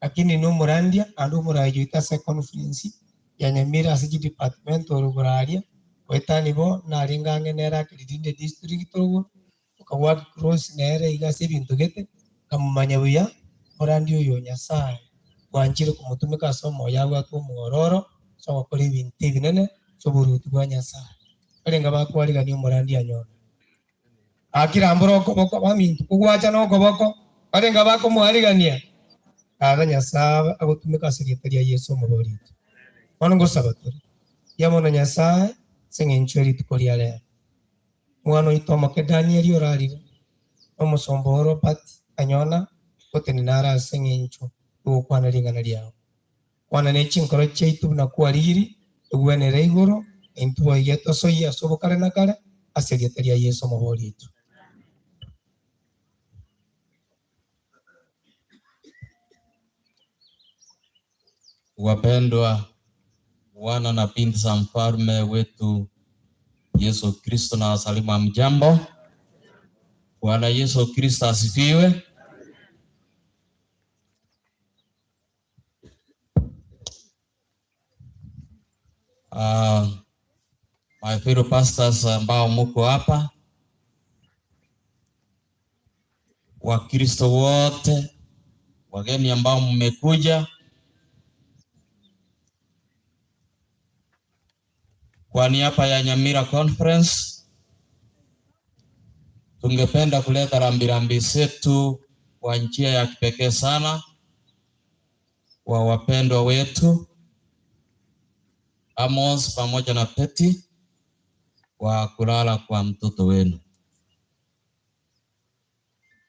lakini nomorandia naende omoraia oito ase econference ya Nyamira ase chidepartment orogoro aria, goetania bo narenge ang'e nere akererinde district orogoro, Tokabwata cross nere iga ase ebinto gete, nkamomanya buya, morandi oyo o Nyasae, bwanchire komotumeka ase omoyo abwate omwororo ase ogokora ebinto ebinene ase oboruoti bwa Nyasae. Barenge bakwarigania omorandi anyore. Akirambora okoboko, baminto, kogwacha nokoboko, barenge bakomoarigania, Tata Nyasae agotumeka ase erieta ria Yeso omobori oito. Bono ngosaba tore, Mbuya mono Nyasae ase eng'encho ye rituko ria rero. Omwana oito omoke Danieli orarire, na omosomba oo Robert anyona gotenena are ase engencho y'ogokwana ring'ana riao. Kwana ne chinkoro chiaito buna kwarigiri, egwenere igoro, na intwe boigo etosoyie ase obokare na kare, ase erieta ria Yeso Omobori oito. Wapendwa wana na binti za mfalme wetu Yesu Kristo, na wasalimu hamjambo. Bwana Yesu Kristo asifiwe. Uh, my fellow pastors ambao muko hapa, Wakristo wote, wageni ambao mmekuja, kwa niaba ya Nyamira Conference tungependa kuleta rambirambi zetu kwa njia ya kipekee sana kwa wapendwa wetu Amos pamoja na Betty kwa kulala kwa mtoto wenu.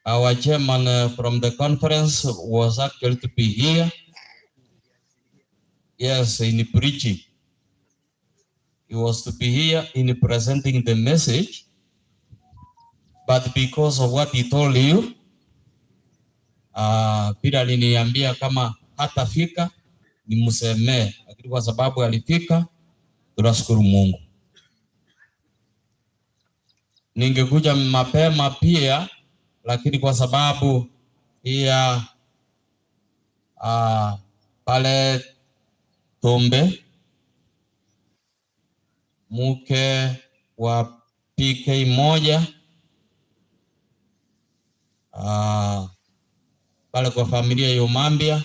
Our chairman eh, from the conference was actually to be here. Yes, in preaching. He was to be here in presenting the message, but because of what he told you, Uh, Peter aliniambia kama hatafika nimsemee, lakini kwa sababu alifika, tunashukuru Mungu. Ningekuja mapema pia, lakini kwa sababu pia uh, pale Tombe mke wa PK moja uh, pale kwa familia ya Umambia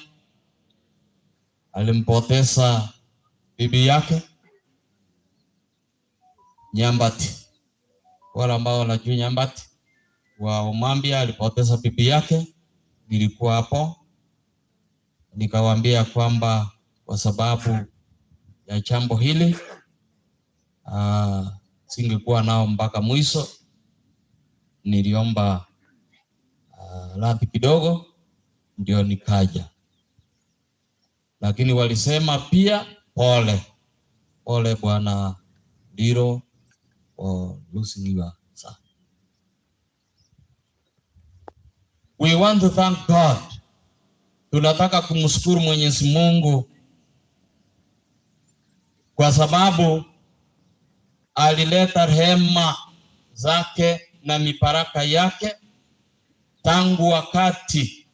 alimpoteza bibi yake Nyambati. Wale ambao wanajua Nyambati wa Umambia alipoteza bibi yake, nilikuwa hapo nikawaambia kwamba kwa sababu ya jambo hili uh, singekuwa nao mpaka mwisho. Niliomba uh, radhi kidogo ndio nikaja, lakini walisema pia pole pole bwana Ndiro for losing your son. We want to thank God. Tunataka kumshukuru Mwenyezi Mungu kwa sababu alileta rehema zake na mibaraka yake tangu wakati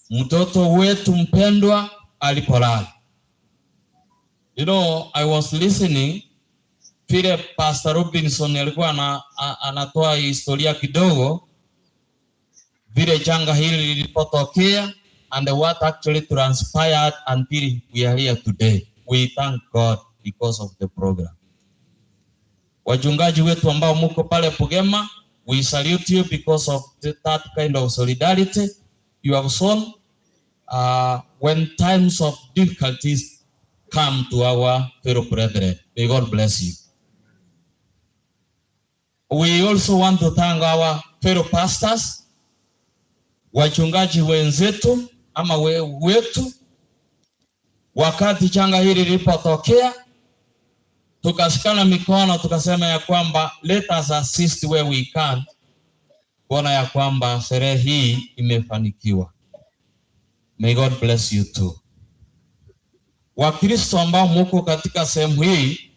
mtoto wetu mpendwa alipolala. You know, I was listening vile Pastor Robinson alikuwa ana, anatoa historia kidogo vile janga hili lilipotokea and what actually transpired until we are here today. We thank God because of the program. Wachungaji wetu ambao muko pale Bugema, we salute you because of the, that kind of solidarity you have shown uh, when times of difficulties come to our fellow brethren. May God bless you. We also want to thank our fellow pastors, wachungaji wenzetu ama we, wetu. Wakati janga hili lilipotokea, tukashikana mikono tukasema ya kwamba let us assist where we can, kuona ya kwamba sherehe hii imefanikiwa. May God bless you too. Wakristo ambao muko katika sehemu hii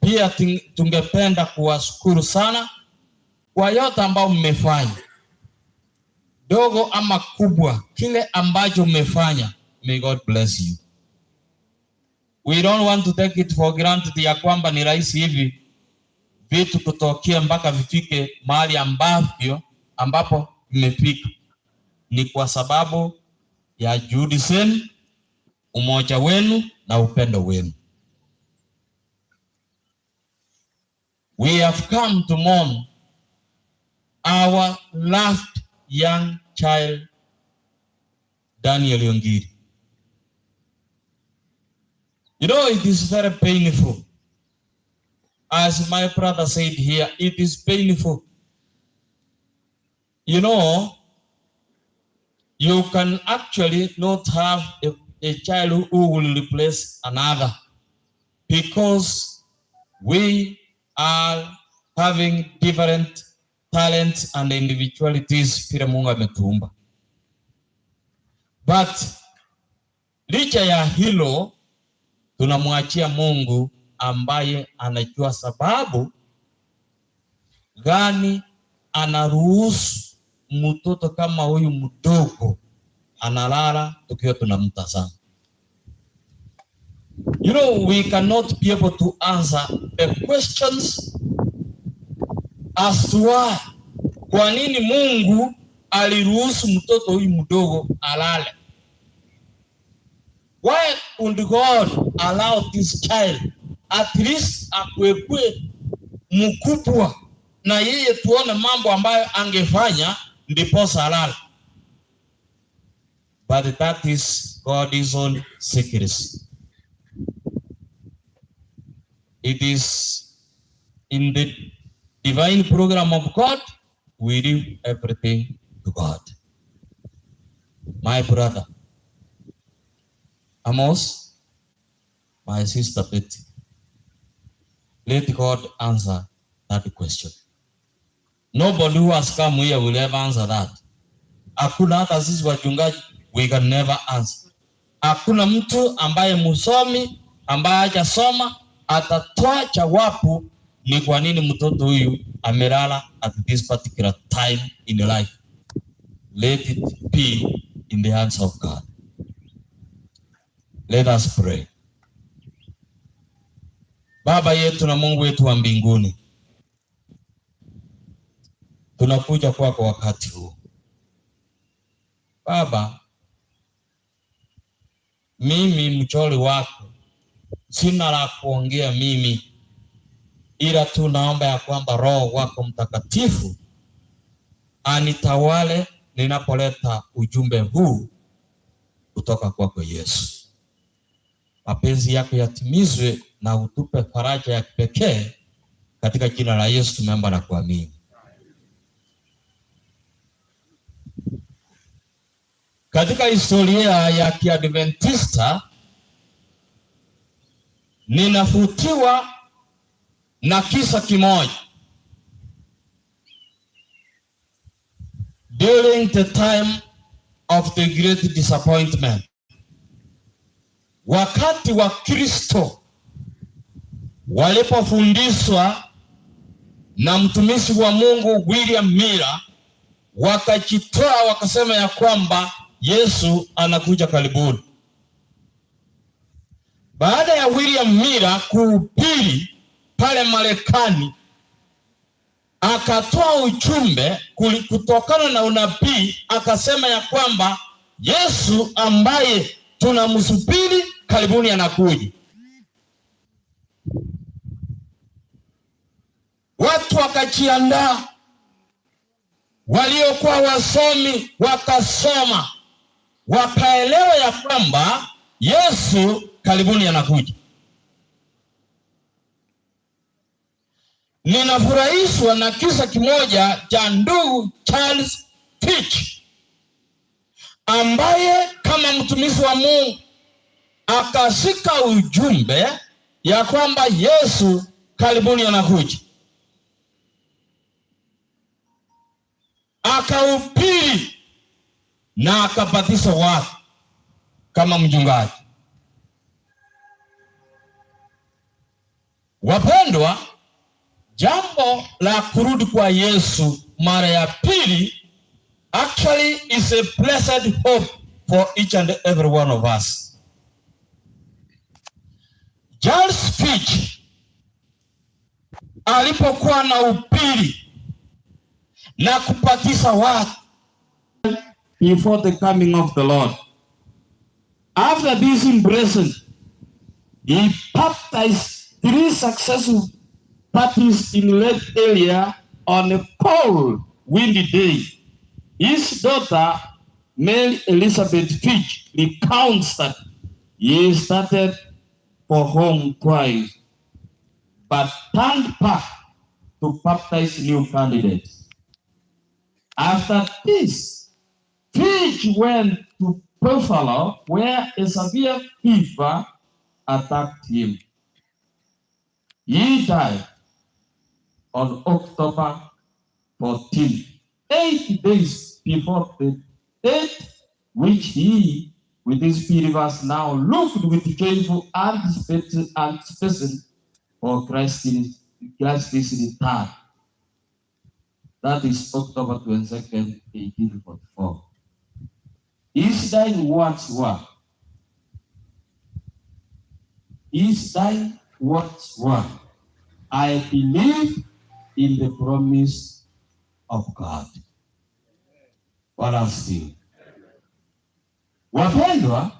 pia tungependa kuwashukuru sana kwa yote ambao mmefanya, dogo ama kubwa, kile ambacho mmefanya. May God bless you. We don't want to take it for granted ya kwamba ni rahisi hivi vitu kutokea mpaka vifike mahali ambavyo ambapo vimefika. Ni kwa sababu ya juhudi zenu, umoja wenu na upendo wenu. We have come to mourn our last young child Daniel Ongiri. You know, it is very painful. As my brother said here, it is painful. You know, you can actually not have a, a child who will replace another because we are having different talents and individualities vile Mungu ametuumba. But licha ya hilo tunamwachia Mungu ambaye anajua sababu gani anaruhusu mtoto kama huyu mdogo analala tukiwa tunamtazama. You know, we cannot be able to answer the questions as to why. Kwa nini Mungu aliruhusu mtoto huyu mdogo alale? Why would God allow this child at least akuekue mkubwa na yeye tuone mambo ambayo angefanya ndiposa alale. But that is God's own secrecy. It is in the divine program of God, we leave everything to God. My brother, Amos, my sister Betty, let God answer that question. Nobody who has come here will ever answer that. Hakuna hata sisi wachungaji we can never answer. Hakuna mtu ambaye msomi ambaye hajasoma atatoa jawabu ni kwa nini mtoto huyu amelala at this particular time in life. Let it be in the hands of God. Let us pray. Baba yetu na Mungu wetu wa mbinguni, tunakuja kwako wakati huu Baba. Mimi mchori wako sina la kuongea mimi, ila tu naomba ya kwamba Roho wako Mtakatifu anitawale ninapoleta ujumbe huu kutoka kwako Yesu. Mapenzi yako yatimizwe na utupe faraja ya kipekee katika jina la Yesu tumeomba na kuamini. Katika historia ya Kiadventista ninavutiwa na kisa kimoja. During the time of the great disappointment, wakati wa Kristo walipofundishwa na mtumishi wa Mungu William Miller, wakajitoa wakasema ya kwamba Yesu anakuja karibuni. Baada ya William Miller kuhubiri pale Marekani, akatoa ujumbe kutokana na unabii, akasema ya kwamba Yesu ambaye tunamsubiri karibuni anakuja. Watu wakajiandaa, waliokuwa wasomi wakasoma, wakaelewa ya kwamba Yesu karibuni anakuja. Ninafurahishwa na kisa kimoja cha ndugu Charles Fitch ambaye kama mtumishi wa Mungu akashika ujumbe ya kwamba Yesu karibuni anakuja, akahubiri na akabatiza watu kama mchungaji. Wapendwa, jambo la kurudi kwa Yesu mara ya pili actually is a blessed hope for each and every one of us. Charles Fitch alipokuwa na upili na kupatisa watu before the coming of the Lord. After this impression, he baptized three successive parties in Lake area on a cold, windy day. His daughter, Mary Elizabeth Fitch, recounts that he started for home twice, but turned back to baptize new candidates. After this, Fitch went to Buffalo, where a severe fever attacked him. He died on October 14, 8 days before the date which he, with his believers, now looked with joyful anticipation for Christ's, Christ's return. That is October 22nd, 1844. His dying words were, his dying words were, I believe in the promise of God. Wala asifiwe. Wapendwa,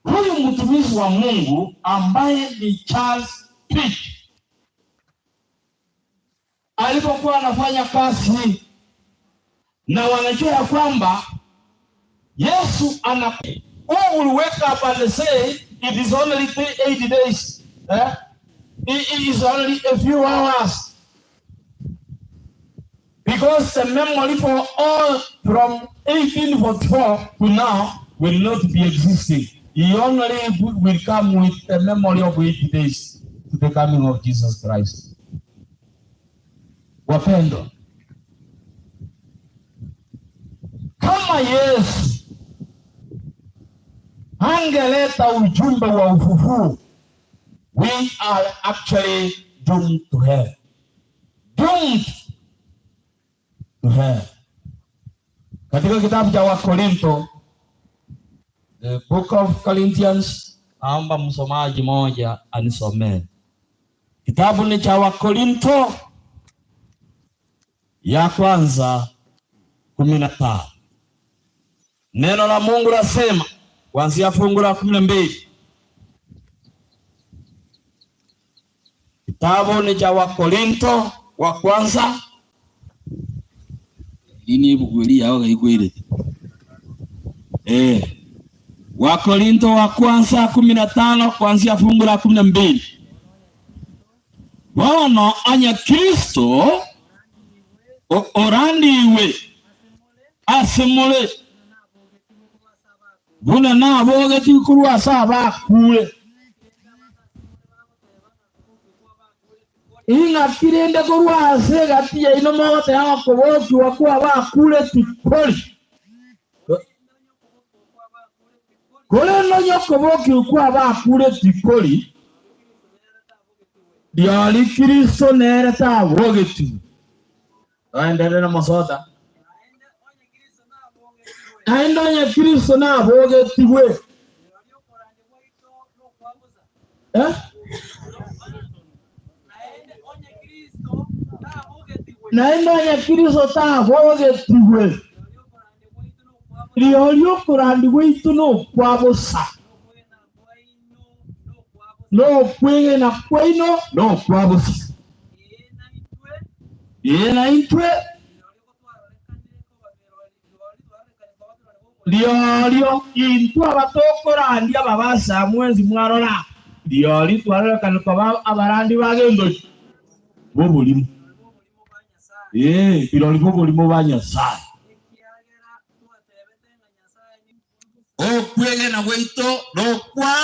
huyu mtumishi wa Mungu ambaye ni Charles Pitt alipokuwa anafanya kazi na wanajua ya kwamba Yesu ana who will wake up and say it is only 80 days eh? It is only a few hours because the memory for all from 1844 to now will not be existing. He only will come with the memory of 80 days to the coming of Jesus Christ. Wapendwa, Kama Yesu angeleta ujumbe wa ufufuo, we are actually doomed to hell. Doomed to hell. Katika kitabu cha Wakorinto, the book of Corinthians, naomba msomaji moja anisomee. Kitabu ni cha Wakorinto ya kwanza 15. Neno la Mungu lasema kuanzia fungu la 12. Kitabu ni cha Wakorinto wa kwanza Eri nebuku eria yao gaigwerete. Eh. Wakorinto wa kwanza 15 kuanzia fungu la 12. Bono onye Kristo orandigwe ase more, buna nabogetigwe korwa ase abakure, ing'aki rende korwa ase egati yaino mogoteba ng'a kobokigwa kw'abakure tikori? Korende onye okobokigwa kw'abakure tikori, rirorio Kristo nere tabogetigwe. Toenderere nomosoda. Naende onye Kristo nabogetigwe, eh? Naende onye Kristo tabogetigwe, rirorio okorandia gwaito nokwa bosa, nokwegena kwaino nokwa bosa. Ee, naintwe Rirorio intwe abatokorandia ababasa mwensi mwarora, rirorio twarorekane koba abarandi ba gento ki? B'oborimo. Ee, birori b'oborimo ba Nyasae. Okwegena gwaito nokwa.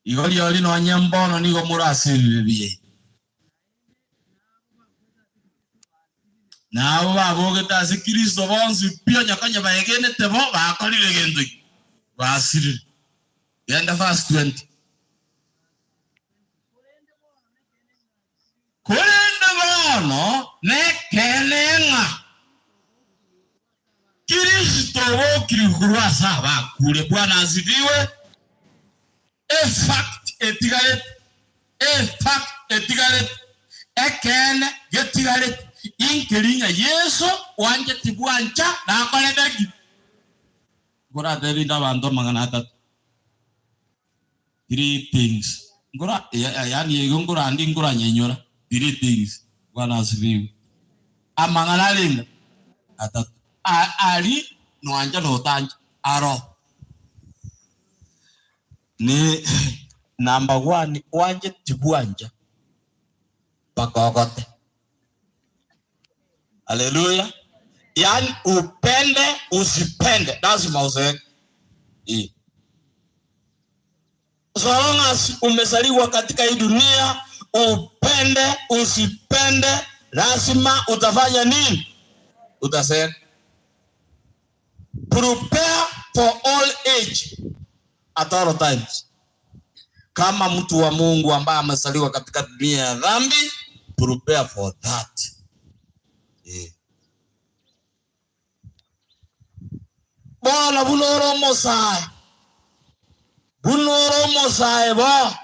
Igo rirorio nonye mbono nigo more ase ebibe biaino. Na abwo babogete ase Kristo bonsi pi onye konya baegenete bo, bakorire gento ki? Basirire. Genda verse 20. Korende bono nekeene ng'a Kristo obokirwe korwa ase abakure. Bwana asifiwe. A fact etigarete, a fact etigarete, ekeene getigarete, inkeri ng'a Yeso oancheti bwancha nakorete ki? Nkoratebie inde abanto amang'ana atato. Three things. Nkora, yaani igo nkorandi nkoranyenyora. Three things. Bwana asifiwe. Amang'ana arenge atato. Ari noancha notancha aro. Ni number one oanche tibwancha mpaka ogote. Haleluya. Yaani upende usipende lazima uzeeke. Eh. So long as umezaliwa katika hii dunia, upende usipende, lazima utafanya nini? Utazeeka. Prepare for all age at all times. Kama mtu wa Mungu ambaye amezaliwa katika dunia ya dhambi, prepare for that. Eh. Bono buna ore omosae, buna ore omosae bo,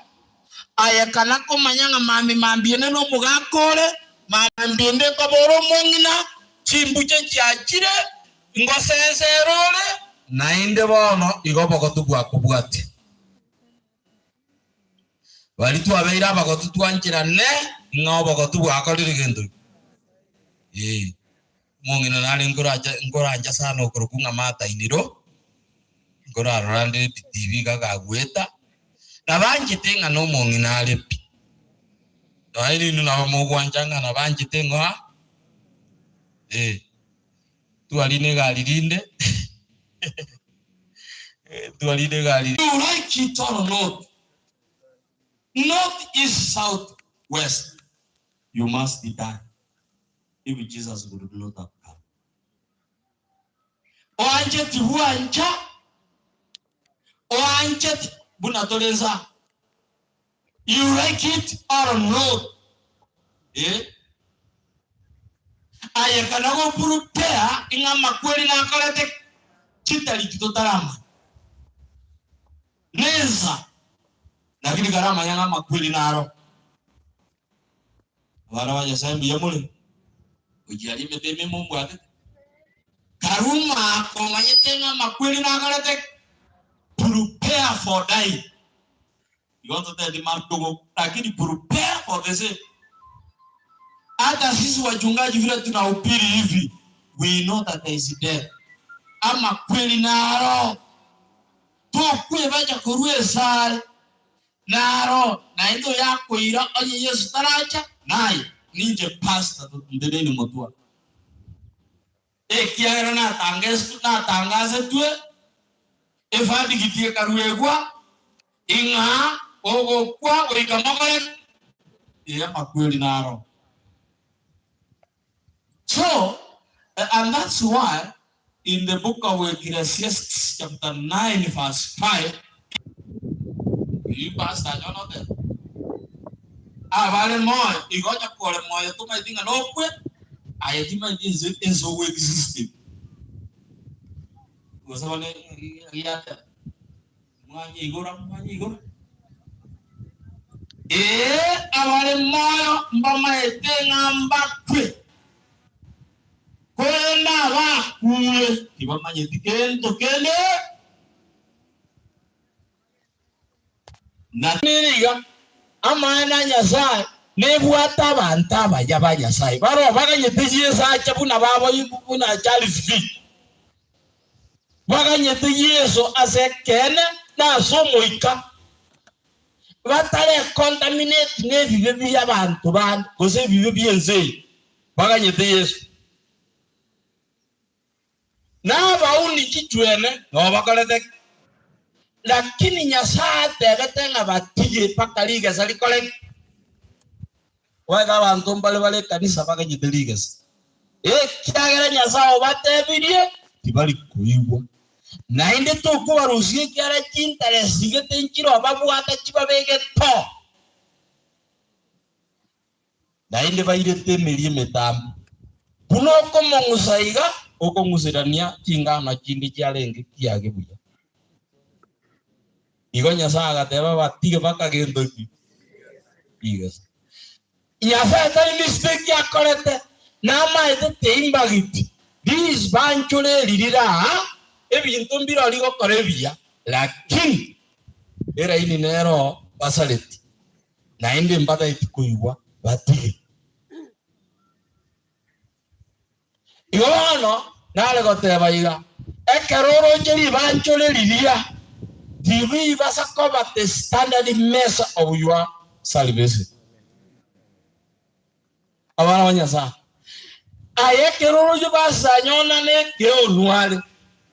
aye kana komanya ng'a mambia mambia ende nomogaka ore, mambia ende nkoba ore omong'ina, chimbuche chiachire, ngosensera ore, naende bono igo obogotu bwakobwatia. Baria twabeire abagotu twancherane ng'a obogotu bwakorire gento ki? Ee. Omong'ina nare nkoracha nkorancha sana okorokwa ng'a Martha Iniro, nkorarora nde TV iga gagoeta, nabanchete ng'a na omong'ina are pi. Nonya ninwe nabo mogwancha ng'a nabanchete ng'a ee. Twarina egari rinde, twarina egari. You like it or not, north, east, south, west, you must die. If Jesus would not have come. Oancheti bwancha, oancheti buna tore nsa. You like it or not. Eh? Aye kana go prepare ing'a amakweri nakorete chitariki totaramanya. Nensa lakini karamanya ng'a amakweri naro. Abana ba Nyasae mbuya more? Gochia aria emete ime mombwatete. Karuma komanyete ng'a amakweri nakorete prepare for dying. Igo ntotebeti mambia lakini prepare for the same. Hata sisi wachungaji vile tunahubiri hivi we know that there is death. Amakweri naro tokwebacha korwa esare Naro naende oyakoira onye Yeso taracha, naye ninche pastor nteneine motwe. Ekiagera natangasetwe efadigiti ekaruegwa, ing'a ogokwa goika mokore ee amakweri naro. So, and that's why in the book of Ecclesiastes chapter 9 verse 5, Oyio pastor anyone oteba, Abare moyo, igo onye kore moyo tomaeti ng'a nokwe, aye timaeti ense ense ogo exist. Gose bono giateba, Mwanya igora, mwanya igora. Ee, abare moyo mbamaete ng'a mbakwe, korende abakure tibamanyeti gento kende. Na nere iga, amaene a Nyasae nebwate abanto abaya ba Nyasae, baroo baganyete Yeso ache buna babo buna Charles V. Baganyete Yeso ase ekeene na ase omoika, batare contaminate nebibe bi'abanto bande gose ebibe bi'ense eye. Baganyete Yeso. Na abauni chichwene nabo bakorete ki? Lakini Nyasae atebete ng'a batige mpaka rigesa rikore ki? Goika abanto mbare bare ekanisa baganyete rigesa, ekiagera Nyasae obatebirie tibari koigwa. Naende tokobarusia ekiagera chinteresi gete nchire obabwata chibabege to. Naende bairete emeria emetambe. Buna okomong'usa iga okong'userania chingano chinde chiarenge kiage buya. Igo Nyasae agateba batige bakagento ki? Rigesa. Nyasae tari mistake akorete, namaete teimbagiti these banchore eri rire aa, ebinto mbirori gokora ebiya, lakini eraini nero basareti, naende mbataeti koigwa batige. Igo bono nare goteba iga, ekero oroche ribanchore riria, tibibasa koba the standard measure of your salvation. Abana ba Nyasae, aye ekero oroche basanyonane ekeonware,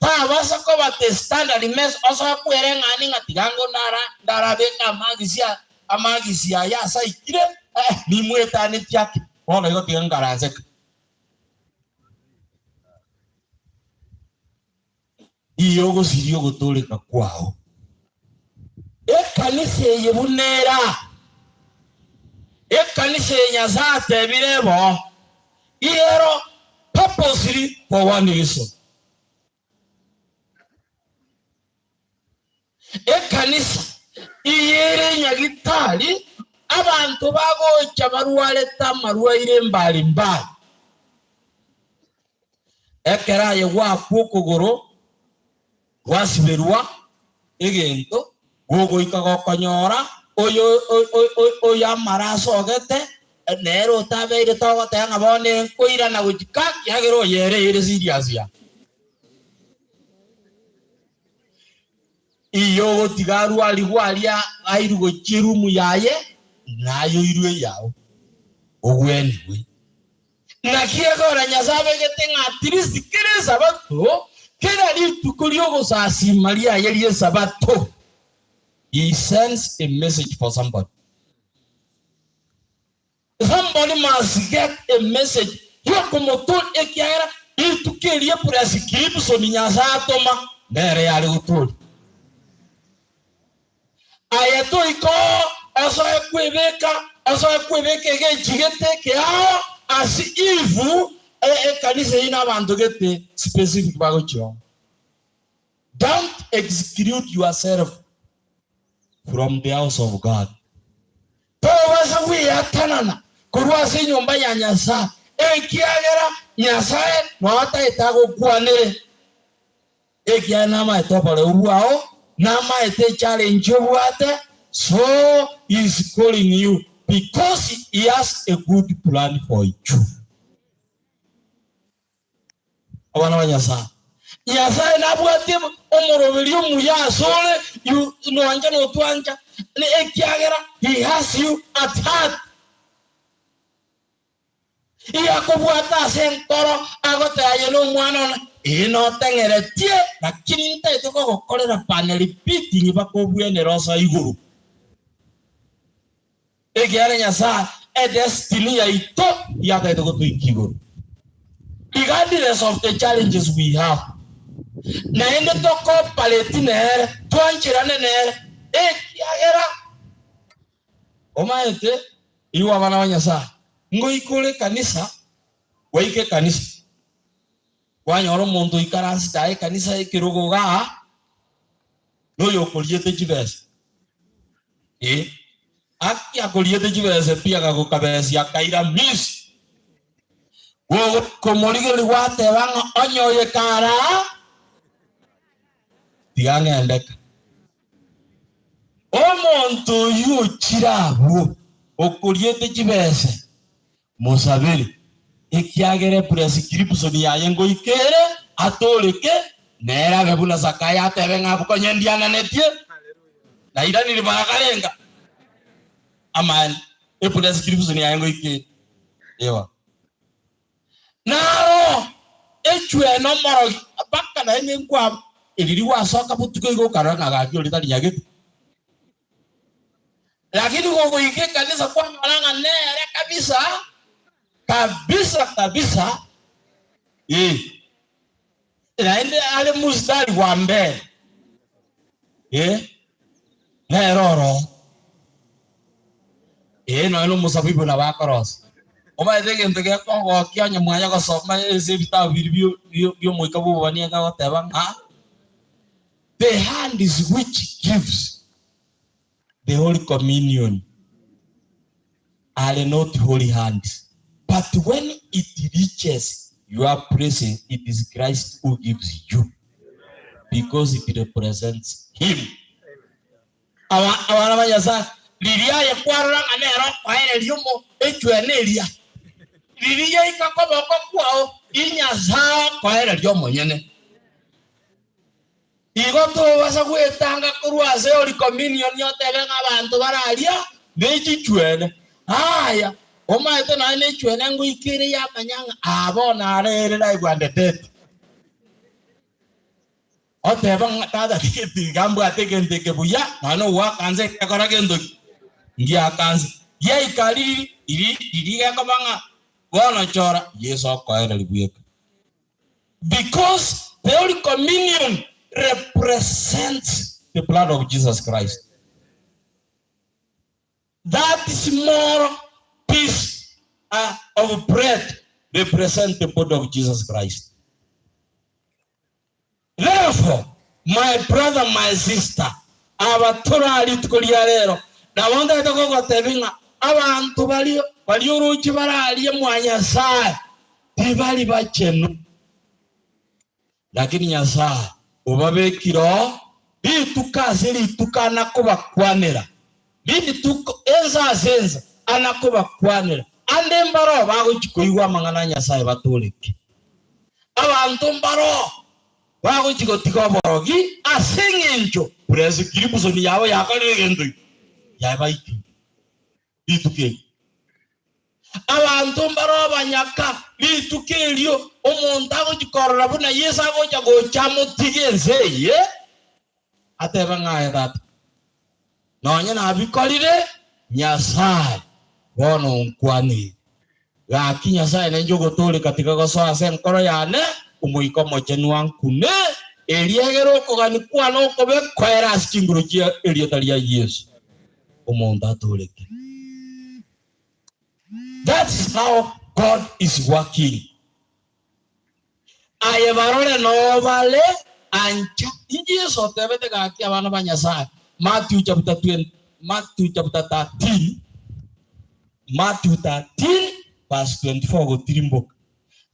tabasa koba the standard measure, osoe kwereng'ania ng'a tiga ngo ndara ndarabeke amagisi a amagisi aya ase aikire, eh, nimwetanetie ake, bono igo tiga nkaranseke. Iye ogosiria ogotooreka kwao. Ekanisa eye buna ere aa, ekanisa eye Nyasae atebire ebe oo, iyero purposely for one reason. Ekanisa eye ere nyagitari, abanto bagocha barwarete amarwaire mbari mbari. Ekero aye gwakwa okogoro, gwasiberwa egento, gogoika gokonyora oyo oyo amara asogete, nere otabeire togoteba ng'a bono nkoirana gochika, ekiagera oyo ere ere serious ya. Iye ogotiga arwarigwe aria airwe gochia erumu yaye, naye oirwe eyao, ogwenigwe. Naki ekora Nyasae abegete ng'a at least kera esabato, kera rituko ri'ogosasiima riaye ri'esabato, he sends a message for somebody. Somebody must get a message. Y'okomotoria, ekiagera rituko erio eprescription Nyasae atoma nere yare gotoria. Aye toika oo osoe kwebeka, osoe kwebeka egenchi gete ekeao as if ekanisa eyio nabanto gete specific bagochia oo. Don't exclude yourself from the house of God. Tobasa gweatanana korwa ase enyomba ya Nyasae, ekiagera Nyasae noo ataete agokwanere. Ekiagera namaete oboreu bwao, namaete echallenge obwate, so he is calling you because he has a good plan for you. Abana ba Nyasae. Nyasae nabwate omoroberio omuya asore, you noancha notwancha, ekiagera he has you at heart. Iga akobwata ase enkoro, agoteba, Aye nomwana one, ee noteng'eretie, lakini ntaete kogokorera pane repeating mpaka obwenere osoe igoro. Ekiagera Nyasae edestiny yaito yataete gotoikia igoro. Regardless of the challenges we have, naende to cooperate nere, twancherane nere, ekiagera Omaete, igwa abana ba Nyasae, ngoika ore ekanisa, gwaika ekanisa, kwanyora omonto oikaransete aye ekanisa ekerogo igaa, noyo okoriete chibesa. Eh, aki akoriete chibesa pi agagokabesia akaira miss. Gokomorigereria gwateba ng'a onye oye karaa, tiga ng'endeka. Omonto oyio ochire abwo, okoriete chibese, mosabere, ekiagera eprescription yaye ngoika ere, atooreke, nere abe buna Zakayo atebe ng'a abwo konya ndiananetie, nairanire barakarenga. Amaene, eprescription yaye ngoika ere. Ewa. Naro echwene omorogi mpaka naende nkwaba eriri gwasoka botuko igo okarora ng'a gaki oria tari nyagete. Lakini gogoika ekanisa kwanyora ng'a nere kabisa kabisa kabisa eh, naende are mustari wa mbere eh, nere oro eh, nonya na omosabibu nabo akorosia. Omanyete egento gekogokia onye mwanya gosoma ase ebitabu biria bio bio biomoika bw'obobani nigo agoteba ng'a the hand is which gives the holy communion are not holy hands but when it reaches your place it is Christ who gives you because it represents him. Aba abana ba Nyasae, riria aye kwarora ng'a nere okoereria omo echwena eria, riria yaika koboko kwao, Inyasae okoereria omonyene. Igo tobasa gwetanga korwa ase Holy Communion otebe ng'a abanto bare aria nechichwene. Aya, omaete nonya nechwene ngoika ere yamanya ng'a aa bono are ere live and dead. Oteba ng'a tata tiga mbwate egento eke buya nonya nogoaka nse gekora gento ki? Ngiaka nse. Giaika riri riri riri gekoba ng'a bono chora Yeso okoereria bweka. Because the Holy Communion represents the blood of Jesus Christ. That small piece uh, of bread represents the body of Jesus Christ. Therefore, my brother, my sister, aba tora rituko ria rero, nabo ntagete gogotebia ng'a abanto baria baria oroche bararie mwa Nyasae tibari bachenu, lakini Nyasae obabekire oo rituko ase rituko anakobakwanera, rituko ensa ase ensa anakobakwanera, ande mbaroo bagochia koigwa amang'ana a Nyasae batoreke. Abanto mbaroo bagochia gotiga oborogi ase engencho prescription yabo yakorire egento ki? Yabaikire rituko erio. Abanto mbaroo banyaka rituko erio omonto agochia korora buna Yeso agocha gocha amotige ense eye, atebe ng'a aye tata, nonye nabikorire Nyasae bono onkwanire. Gaki Nyasae nenche ogotooreka tiga gosoa ase enkoro yane, Omoika Omochenu ankune, erio egere okogania kwane okobe koere ase chinguru chie erieta ria Yeso, omonto atooreke. That is how God is working. Aye barore nobare ancha. Inki Yeso otebete gaki abana ba Nyasae? Matthew chapter 20, Matthew chapter 13, Matthew 13 verse 24 gotirimboka.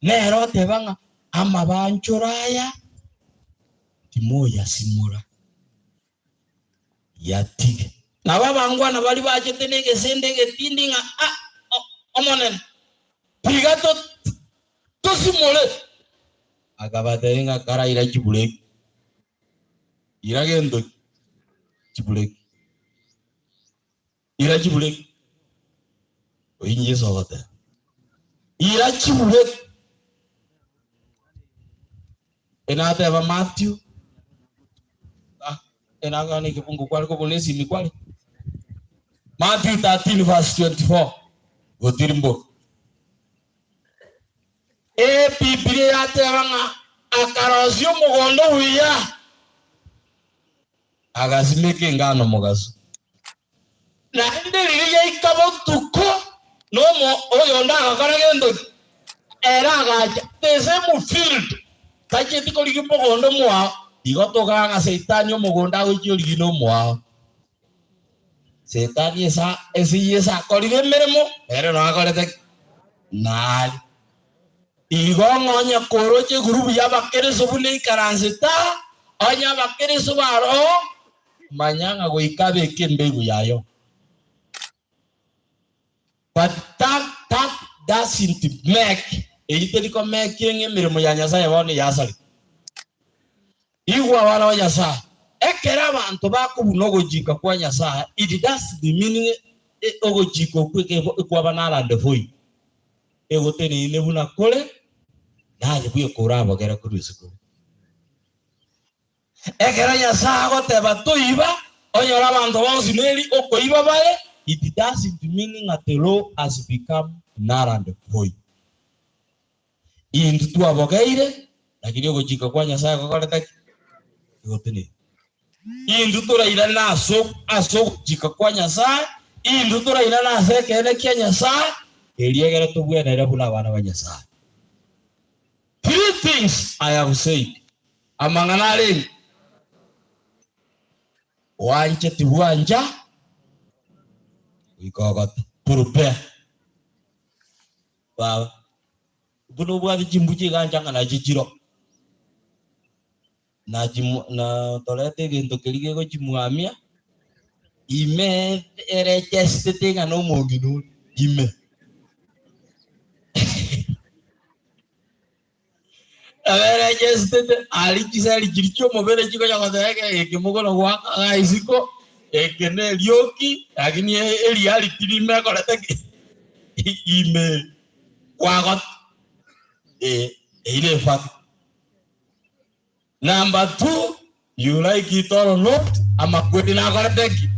Nere oteba ng'a amabanchoro aya timoyasimora, yatige. Nabo abangwana baria bachete negesende egetindi ng'a, Ah, Omonene, tiga tosimore. Akabatebia ng'a karaira chibureki, ira gento ki? Chibureki. Ira chibureki. Oyio Yeso ogoteba. Ira chibureki. Enateba Matthew, ah, enagana ekebungo kware kobuna esimi kware. Matthew 13 verse 24 gotirimboka. Ebibilia yateba ng'a akarosia omogondo buya, agasimeka engano mogaso. Naende riria yaika botuko, nomo oyonde agakora gento ki? Ere agacha the same field, tacheti korigia omogondo omoao. Igo togaa ng'a Saitani omogondo agochia origia nomoao. Saitani esa ase Yeso akorire emeremo, nere noo akorete ki? Nare. Igo ng'a onye koroche egurubu y'Abakristo buna eikaransete aa, onye Abakristo baroo, manya ng'a goika abeke embegu yayo. But that, that doesn't make, eyio teri komekia ng'a emeremo ya Nyasaye bono eyasareka. Igwa abana ba Nyasaye, ekero abanto bakobuna ogochika kwa Nyasaye, it doesn't mean ogochika okwo ekwaba null and void. Egoteneine buna kore, naye bweka orabogere korwa ase kore. Ekero Nyasae agoteba toiba, onyore abanto bonsi neri okoiba bare, it doesn't mean ng'a the law has become null and void. Intwe twabogeire, lakini ogochika kwa Nyasae gokorete ki? Gotenene. Intwe torairane ase ase ogochika kwa Nyasae, intwe torairane ase ekeene kia Nyasae, erio egere tobwenere buna abana ba Nyasae. Three things I have said, amang'ana arenge, Oanche tibwancha, goika ogote. Prepare. Baba, buna obwate chimbuche iga ncha ng'a nachio chiro, nachimo na torete egento keria gegochimwamia, ime erechesitete ng'a na omong'ina ore ime. Nabo erechesitete aria chiseri chiria chia omobere chikonya goteba ekero eke mokono goaka iga isiko, eke na erioki, lakini eriality rimo ekorete ki? Ime kwagota. Eh, eyio ne efact. Number two, you like it or not, amakweri nakorete ki?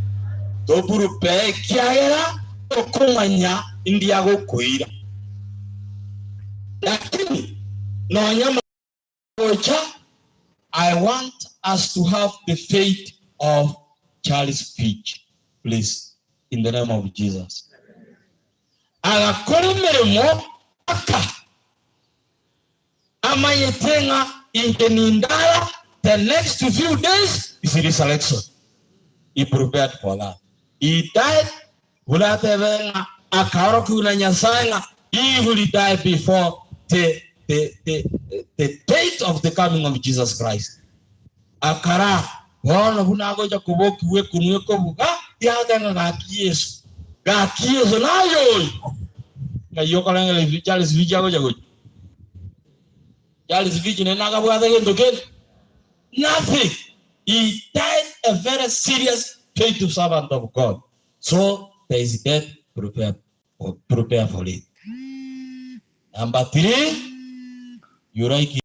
Toburupe ekiagera tokomanya indi agokoira. Lakini nonya magocha, I want us to have the faith of Charles Fitch, please, in the name of Jesus. Agakora emeremo mpaka Amanyete ng'a inche nindara the next few days is resurrection. He prepared for that. He died buna atebe ng'a akaorokigwa na Nyasae ng'a he will die before the, the, the, the date of the coming of Jesus Christ. Akara bono buna agocha kobokigwa ekunwa ekobuga yagoteba ng'a gaki Yeso, gaki Yeso naye oyo. Ng'ai okorengereria Charles Fitch agocha gocha? Charles Fitch nere nakabwate gento kende? Nothing. He died a very serious faithful servant of God. So there is death, prepare, prepare for it. Number three, you like it.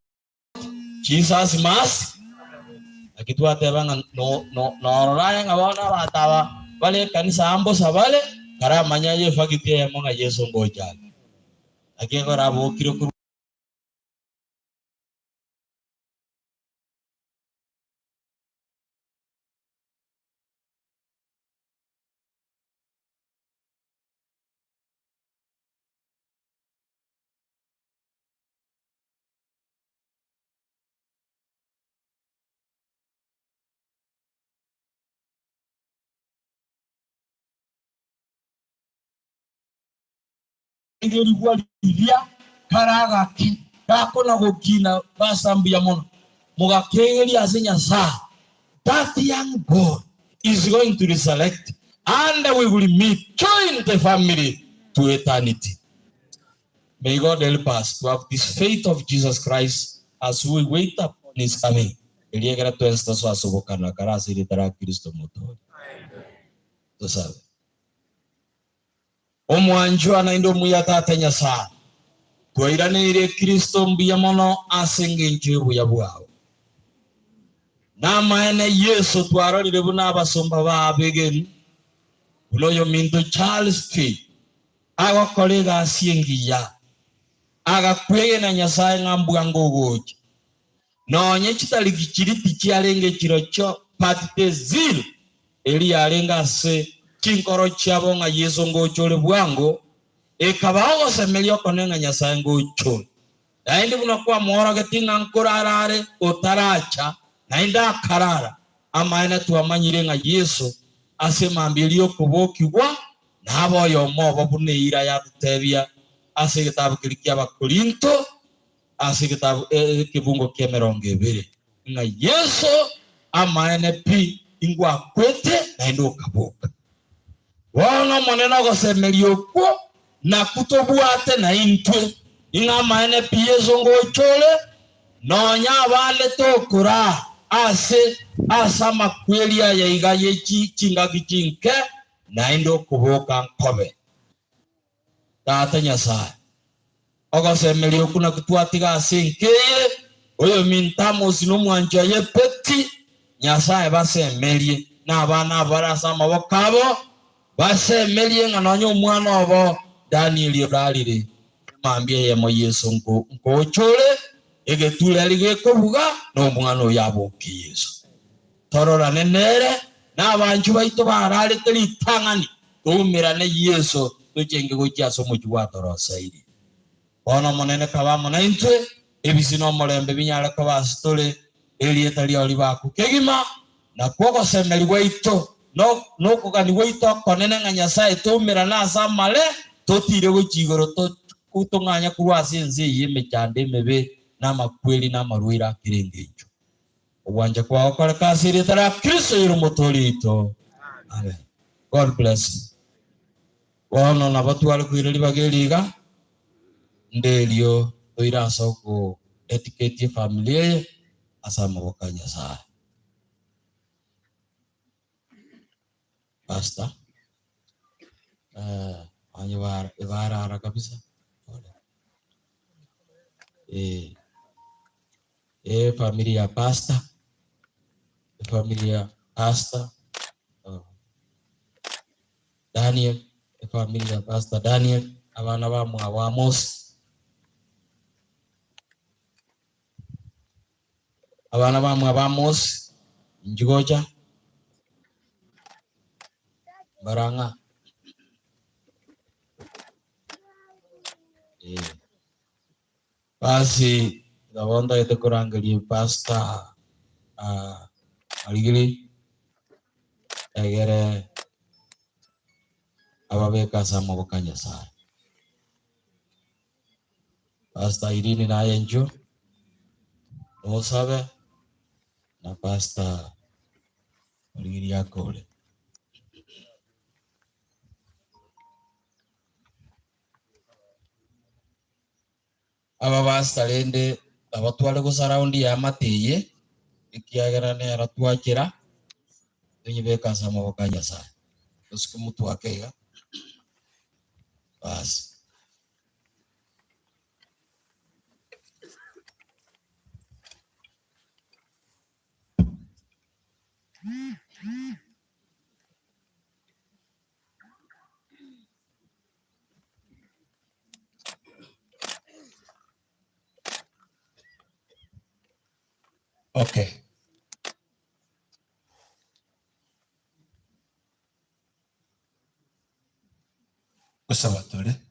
Jesus must naki twateba ng'a no, no, norora aye ng'a bono abanto aba bare ekanisa aa mbosa bare, karamanya aye efagiti eyemo ng'a Yeso ngocha are. Naki ekero abokire korwa. Rigerigwa riria kare agake gakona gokina basa mbuya mono, mogakegeria ase Nyasae, That young boy is going to resurrect and we will meet, join the family to eternity. May God help us to have this faith of Jesus Christ as we wait upon his coming. Erio ekero twensi tosoa ase obokano kare ase erieta ria Kristo Omotoori. Tosabe. Omwanchwa naende omuya Tata Nyasae, twairaneirie Kristo mbuya mono ase engencho y'obuya bwao. Namaene Yeso twarorire buna abasomba ba abegeni, buna oyominto Charles Finney agokora egasi engiya, agakwegena Nyasae ng'a mbwango ogocha. Nonye chitariki chiria tichiarenge chirochio, but the zeal eria yarenge ase chinkoro chiabo ng'a Yeso ngocha ore bwango, ekaba ogosemeria okonene ng'a Nyasae ngocha ore. Naende buna kwamoorogetie ng'a nkorara are otaracha, naende akarara, amaene twamanyire ng'a Yeso ase mambia eria y'okobokigwa nabe oyomo obo buna eira yatotebia ase egetabu keria ki'Abakorinto, ase egetabu ekebungo ki'emerongo ebere, ng'a Yeso amaene pi ingwakwete naende okaboka. Bono Omonene ogosemeria okwo nakwo tobwate naintwe, ing'a amaene pi Yeso ngocha ore, nonya abande tokoraa ase ase amakweri aya iga ye chingaki chinke, naende okoboka nkobe. Tata Nyasae, ogosemeria okwo nakwo twatiga ase enka eye, oyominto Amosi na omwanchi oye Peti, Nyasae basemerie, na abana abo bare ase amaboko abo, basemerie ng'a nonya omwana obo Danieli orarire, emambia eyemo Yeso nkocha ore, egetureri gekobuga, na omwana oyo aboke Yeso. Tororane nere, na abanchwa baito bararete ritang'ani, toumerane Yeso, tochenge gochia ase omochie gwatoroseirie. Bono Omonene kabe amo naintwe, ebisi na omorembe binyare koba ase tore, erieta riao ribakwe kegima, nakwo ogosemeria gwaito, na okogania gwaito okonene ng'a Nyasae toumerane ase amare, totiire gochia igoro tong'anye korwa ase ense eye y'emechando emebe, na amakweri, na amarwaire akera engencho. Ogwancha kwao koreka ase erieta ria Kristo oyore Omotoori oito. Amen. God bless you. Bono nabo tware koira ribaga eri iga, nde erio toire ase ogo dedicate efamily eye ase amaboko a Nyasaye. Pastor, eh, onye bara ebarara kabisa. Pole. Eh. Efamiri ya pastor, efamiri ya pastor Daniel, efamiri ya pastor Daniel, abana bamwabo Amos, abana bamwabo Amos, inchuo gocha, mbarang'a eh. Basi nabo ntagete korangeria pastor Marigiri egere ababeke ase amaboko a Nyasaye. Pastor Irene naye inchuo nosabe na pastor Marigiri akore. Ababasta rende nabo tware gosaraundi eamate eye, ekiagera nero twachera, tonyebeke ase amaboko a Nyasae. Tosike motwe ake iga, basi. Okay. Gosaba tore.